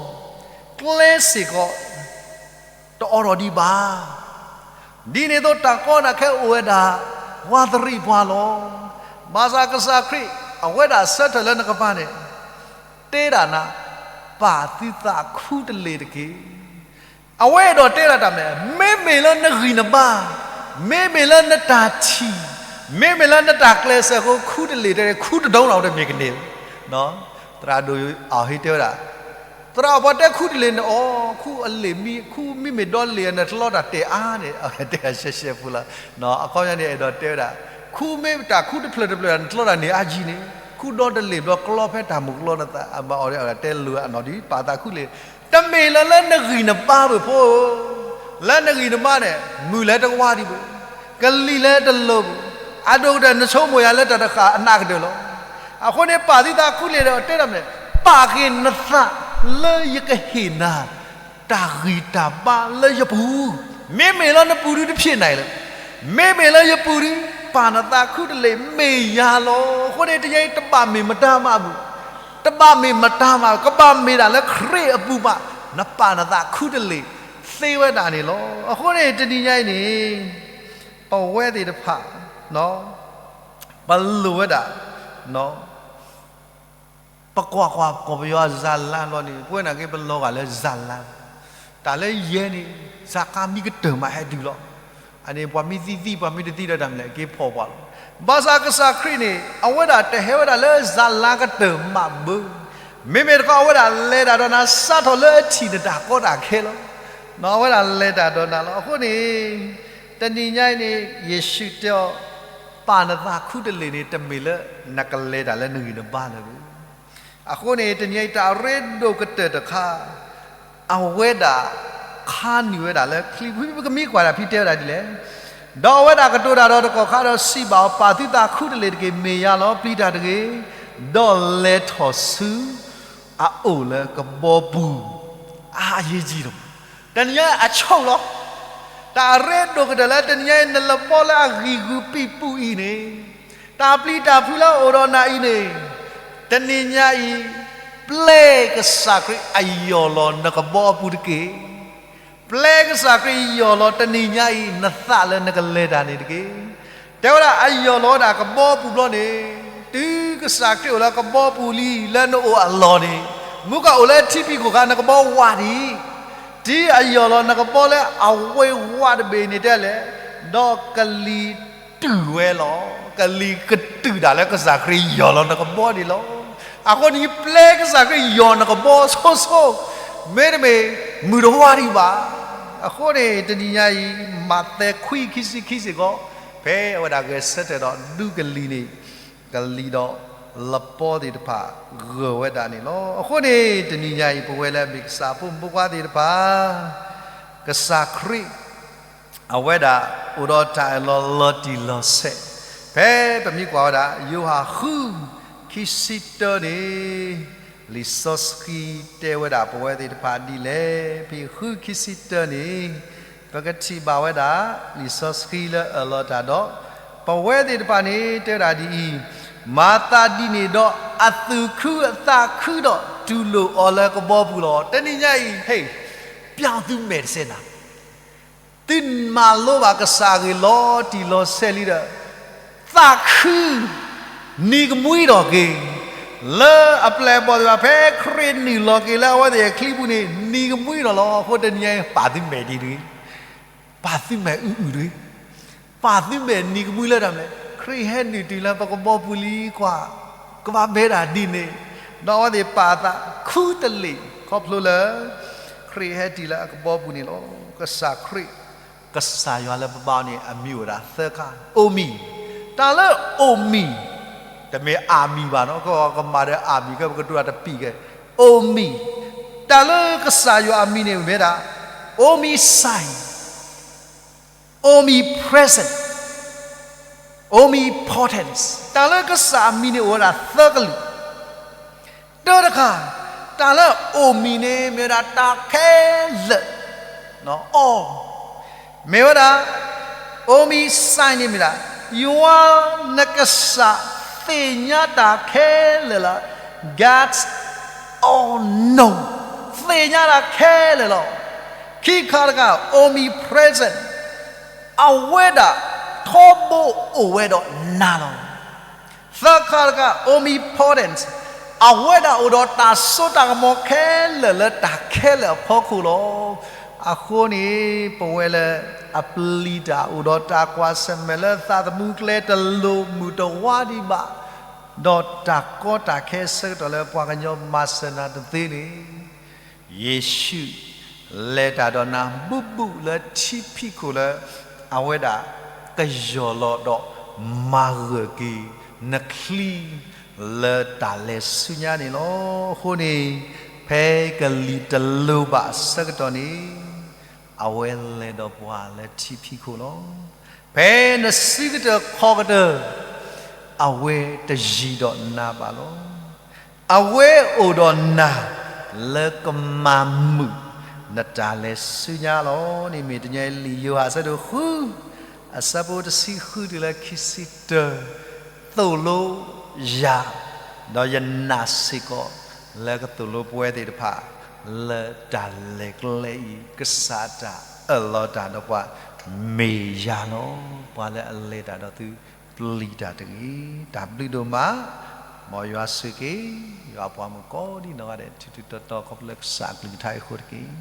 ကျဲစ့ၢ်ကီး တအိးထီၣ်ဒံးဘၣ်. ဒ်န့ၣ်အသိး တၢ်ကီတၢ်ခဲအိၣ်ဝဲဒၣ် ဝးတရံးပှၤလီၤ. ဘၣ်ဆၣ်ကစၢ်ခရံာ် အဝဲဒၣ်ဆၢထၢၣ်လၢနကပၤန့ၣ် တဲဒၣ်နၤ, ပာ်သုသးခူတလ့ၢ်တက့ၢ်. အဝဲအဲၣ်ဒိးတဲဒၣ်တၢ်မနုၤလဲၣ်, မ့မ့ၢ်လၢနဂံၢ်နဘါ, မ့မ့ၢ်လၢနတၢ်ထံၣ်, မ့မ့ၢ်လၢနတၢ်ကျဲးစၢးအဃိ ခူတလ့ၢ်တဂ့ၤ, ခူတဒိလီၤတမ့ၢ်ကန့ၢ်ဘၣ်. သရၣ်ဒိၣ်အီၤဟ့တဲဝဲဒၣ်, သရၣ်အီၤပှၤတဲခူတလ့ၢ်န့ၣ်အီၤ, ခူအလ့ၢ်မံ, ခူမ့မ့ၢ်ဒီလ့ၢ် နတလီတၢ်တဲာ်အါန့ၣ် တဲဒၣ်ရှဲရှဲဖိလီၤ. အခီပညီန့ၣ် အဲၣ်ဒိးတဲဝဲဒၣ်, ခူမ့ၢ်တၢ်ခူတဖျၢၣ်တဖျၢၣ် နတလီတၢ်န့ၢ်အါကံန့ၣ်, ခူဒီတလ့ၢ်ဘျီကျီဖဲတၢ်မုၢ်ကျီနသး, အမၤအီၤဒ်အဝဲဒၣ်တဲလိာ်အနီၢ်ဒ် ပာ်သးခူလ့ၢ်, တမ့ၢ်လၢလၢနဂံၢ်နဘါဘၣ်ဖိဧၢ, လၢနဂံၢ်နဘါန့ၣ် မုၢ်လဲၤတဝါဒံးဘၣ်, ကလံၤလဲၤတလီၤဘၣ်, အဒိၣ်ကတၢၢ်နဆိကမိၣ်ယၤလၢတၢ်တဃာ်အနးကတၢၢ်လီၤ. အဃိန့ၣ် ပာ်သုသးခူလ့ၢ်ဒီးတဲဒၣ်မနုၤလဲၣ်, ပာ်က့ၤနသးလၢယကဟ့ၣ်နၤ တၢ်ဂံၢ်တၢ်ဘါလၢယပူၤ, မ့မ့ၢ်လၢနပူၤဒုတဖျ့နၤလဲၣ်, မ့မ့ၢ်လၢယပူၤဒု ပာ်နသးခူတလ့ၢ်မ့ၢ်ယၤလီၤ. အဃိန့ၣ် တနံၤအံၤတဘၣ်မ့ၢ်မတၤမးဘၣ်, တဘၣ်မ့ၢ်မတၤမး, ကဘၣ်မ့ၢ်ဒၣ်လၢခရံာ်အပူၤမး, နပာ်နသးခူတလ့ၢ်သ့ဝဲဒၣ်န့ၣ်လီၤ. အဃိန့ၣ် တနံၤညါအံၤန့ၣ် ပဝဲသ့ၣ်တဖၣ် ပလိၣ်ဝဲဒၣ် ပကွၢ်ကွၢ်ကီၢ်ပယီၤအဇာတ်လမ်းလီၤန့ၣ်, ပဝဲနာ်က့ ပလီၤဂာ်လၢဇာတ်လမ်း, တၢ်လၢယဲန့ၣ် ဇာတ်ကားမံကတၢၢ်မးဟဲတုၤလီၤ. အန့ၣ် ပှၤမံသံသံ ပှၤမံတသံဒီးတၢ်မနုၤလဲၣ် က့ၤဖီၣ်ပှၤလီၤ. ဘၣ်ဆၣ်ကစၢ်ခရံာ်န့ၣ် အဝဲဒၣ်တဟဲဝဲဒၣ်လၢဇာတ်လမ်းကတၢၢ်မးဘၣ်. မ့မ့ၢ်တခီ အဝဲဒၣ်လဲၤတၢ်ဒီးနၤ စးထီၣ်လၢအထံၣ်နတၢ်ကီတၢ်ခဲလီၤ. အဝဲဒၣ်လဲၤတၢ်ဒီးနၤလီၤ. အဃိန့ၣ် တနံၤညါအံၤန့ၣ် ယ့ၣ်ၡူးတဲအီၤ ပာ်နသးခူတလ့ၢ်န့ၣ် တမ့ၢ်လၢနကလဲၤတၢ်လၢနဂံၢ်နဘါလၢၤဘၣ်. အဃိန့ၣ် တနံၤအံၤတၢ်အရ့ဒိၣ်ကတၢၢ်တခါ အဝဲဒၣ်ခါနုာ်ဝဲဒၣ်လၢချံပူၤ ပကမံကွၢ်တၢ်ဖံတဲဝဲဒၣ်ဒ်လဲၣ်. ဒီးအဝဲဒၣ်ကတိၤတၢ်ဒီးတကီၢ်ခါဒီးစံးဘၣ်အီၤ, ပာ်သုသးခူတလ့ၢ်တက့ၢ်, မ့ၢ်ယၤလီၤ, ပျံၤတၢ်တဂ့ၤ, ဒီးလဲၤထီၣ်ဆူအအိၣ်လၢကဘီပူၤ. အရေးကြီးလီၤ. တနံၤညါအဆိလီၤ. တၢ်အရ့ဒိၣ်ကတၢၢ်လၢတနံၤညါအံၤ နလပီလၢအဂံၢ်ဂုာ်ပံာ်ပူၤအံၤန့ၣ်, တၢ်ပျံၤတၢ်ဖုးလၢအအိၣ်ဒီးနၤအံၤန့ၣ်, တနံၤညါအံၤ ပျဲကစၢ်ခရံာ်အယီၢ်လီၤနကဘီပူၤတက့ၢ်. ပျဲကစၢ်ခရံာ်ယီၢ်လီၤတနံၤညါအံၤ နသးလၢနကလဲၤတၢ်န့ၣ်တက့ၢ်. တဲဝဲဒၣ်အယီၢ်လီၤဝဲဒၣ်ကဘီပူၤဘျီန့ၣ်, တုၤကစၢ်ခရံာ်အိၣ်လၢကဘီပူၤလံလၢနအိၣ်အလီၢ်န့ၣ်, မူကအိၣ်လၢထံဖံးခိၣ်ခါ နကဘီဝးဒံး, တုၤအယီၢ်လီၤနကဘီလၢအဝဲဝးတဘ့ၣ်န့ၣ်တဲလဲၣ်, ဒီးကလံၤတုၤဝဲလီၤ. ကလံၤကတုၤဒၣ်လၢကစၢ်ခရံာ်ယီၢ်လီၤနကဘီန့ၣ်လီၤ. အဃိန့ၣ် ပျဲကစၢ်ခရံာ်ယီၢ်နကဘီဆိဆိ, မ့တမ့ၢ်မုၢ်တဝါဒံးဘၣ်. အဃိန့ၣ် တနံၤညါအံၤ မးသဲခွံခံဆံခံစ့ၢ်ကီး, ဖဲအဝဲဒၣ်ဂဲၤဆၢထၢၣ်ဒီးဒုးကလံၤန့ၣ်, ကလံၤဒီး လပီသ့ၣ်တဖၣ်ဂၢၢ်ဝဲဒၣ်န့ၣ်လီၤ. အဃိန့ၣ် တနံၤညါအံၤ ပဝဲလၢအမ့ၢ်ကစၢ်ဖိမုၣ်ဖိခွါသ့ၣ်တဖၣ် ကစၢ်ခရံာ် အဝဲဒၣ်အိၣ်ဒီးတၢ်အၢၣ်လီၤလီၤတံၢ်လီၤဆဲး, ဖဲပမ့ၢ်ကွၢ်ဝဲဒၣ် ယိၤဟၣ်ဃု ခံဆံတၢန့ၣ် လံာ်စီဆှံတဲဝဲဒၣ်ပဝဲသ့ၣ်တဖၣ်ဒ်လဲၣ်. ဖဲဃု ခံဆံတၢန့ၣ် ပကထံၣ်ဘၣ်ဝဲဒၣ် လံာ်စီဆှံလၢအၢၣ်လီၤတၢ်ဒီး ပဝဲသ့ၣ်တဖၣ်န့ၣ် တဲဝဲဒၣ်ဒ်အံၤ, မၤသးဒ်န့ၣ်ဒီး အသူၣ်ခုအသးခုဒီး တူၢ်လိာ်အီၤလၢကဘီပူၤလီၤ. တနံၤညါအံၤ ဟ့ၣ် ပျောက်သူမဲာ်တစဲးနၤ သုမၤလိဘၣ်ကစၢ်အဂ့ၢ်လီၤတံၢ်လီၤဆဲးလံဒီး သးခု နံၤကမှံဒီးက့ၤ လၢအပျဲၢ်အဘီၣ်သ့ၣ်တဖၣ် ဖဲခရံာ်နုာ်လီၤက့ၤလၢအဝဲသ့ၣ်အချံပူၤန့ၣ် နံၤကမှံဒီးလီၤ. အဃိတနံၤညါအံၤ ပာ်သုမဲာ်ဒ်တဂ့ၤ, ပာ်သုမဲာ်နံၤကမှံလၢတၢ်မနုၤလဲၣ်, ခရံာ်ဟဲနုာ်တုၤလၢပကဘီပူၤလံကွၢ်, ကဘၣ်မဲဒၣ်ဒ်န့ၣ်, ဒီးအဝဲသ့ၣ်ပာ်အသးခူတလ့ၢ် ခီဖျိလၢ ခရံာ်ဟဲတုၤလၢအကဘီပူၤန့ၣ်လီၤ. ကစၢ်ခရံာ် ကစၢ်ယွၤလၢပဘါအီၤန့ၣ် အမံၤအိၣ်ဝဲဒၣ်သၢခါ, အိၣ်မံၤ, တၢ်လၢအိၣ်မံၤ, တမ့ၢ်အမံၤဘၣ်နီၤ, ကမၤဒီးအမံၤ ကဲပကတိၤတၢ်တပံၤကဲ, အိၣ်မံၤ, တၢ်လၢကစၢ်ယွၤအမံၤန့ၣ်မ့ၢ်ဝဲဒၣ် omniscient, omnipresent, omnipotent, တၢ်လၢကစၢ်အမံၤန့ၣ်အိၣ်ဝဲဒၣ်သၢကလုာ် တၢတခါ, တၢ်လၢအိၣ်မံၤန့ၣ် မ့ၢ်ဝဲဒၣ်တၢ်ခဲလၢာ်, အီ, မ့ၢ်ဝဲဒၣ် omniscient န့ၣ်မ့ၢ်ဒၣ် ယွၤနကစၢ်သ့ၣ်ညါတၢ်ခဲလၢာ်လီၤ. God's all know, သ့ၣ်ညါတၢ်ခဲလၢာ်လီၤ. ခံခါတခါ omnipresent, အဝဲဒၣ်ထီဘိအိၣ်ဝဲဒီးနၤလီၤ. သၢခါတခါ omnipotent, အဝဲဒၣ်အိၣ်ဒီးတၢ်စိတၢ်ကမီၤခဲလၢာ်လၢတၢ်ခဲလၢာ်အဖီခိၣ်လီၤ. အဃိန့ၣ် ပဝဲလၢအပျံၤတၢ်အိၣ်ဒီးတၢ်ကွၢ်ဆၢၣ်မဲာ်လၢသးသမူကျဲတလိၤမုၢ်တဝါဒံးဘၣ်, ဒီးတၢ်ကီတၢ်ခဲဆၢကတီၢ်လၢပှၤကညီမၤစၢၤနၤတသ့န့ၣ် ယ့ၣ်ၡူး လဲၤတၢ်ဒီးနၤဘူးဘူးလၢထံဖံးခိၣ်လၢ အဝဲဒၣ်ကယီၢ်လီၤဒီးမၤဂၢၢ်က့ၤနချံ လၢတၢ်လဲၤဆူညါန့ၣ်လီၤ. အဃိန့ၣ် ဖဲကလံၤတလိၤဘၣ်အဆၢကတီၢ်န့ၣ် အဝဲလဲၤဒီးပှၤလၢထံဖံးခိၣ်လီၤ. ဖဲနစုကတၢၢ်ခီၣ်ကတၢၢ် အဝဲတယံၤဒီးနၤဘၣ်လီၤ. အဝဲအိၣ်ဒီးနၤ လၢကမၤမုာ်နတၢ်လဲၤဆူညါလီၤ. န့ၣ်မ့ၢ်တနံၤအံၤလံာ်ယိၤဟၣ်အဆၢဒိၣ်ဃု အဆၢဖိတဆံဃုတုၤလၢခံဆံတၢ, သိၣ်လိယၤ, ဒီးယနာ်စ့ၢ်ကီး လၢကသိၣ်လိပဝဲသ့ၣ်တဖၣ် လၢတၢ်လဲၤကျဲအံၤ ကစၢ်တၢ်အၢၣ်လီၤတၢ်ဒီးပှၤ မ့ၢ်ယၤလီၤ. ပှၤလၢအလဲၤတၢ်ဒီးသု ပျံၤတၢ်တဂ့ၤ. တၢ်ဘျုးဒိၣ်မး, မ်ယွၤဆိၣ်ဂ့ၤ ယွၤပှၤမုၣ်ကိးဒံနီၢ်ဂၤဒဲး ထူထူတီတီ ခီဖျိလၢကစၢ်အကလုၢ်ကထါအံၤအဃိတက့ၢ်.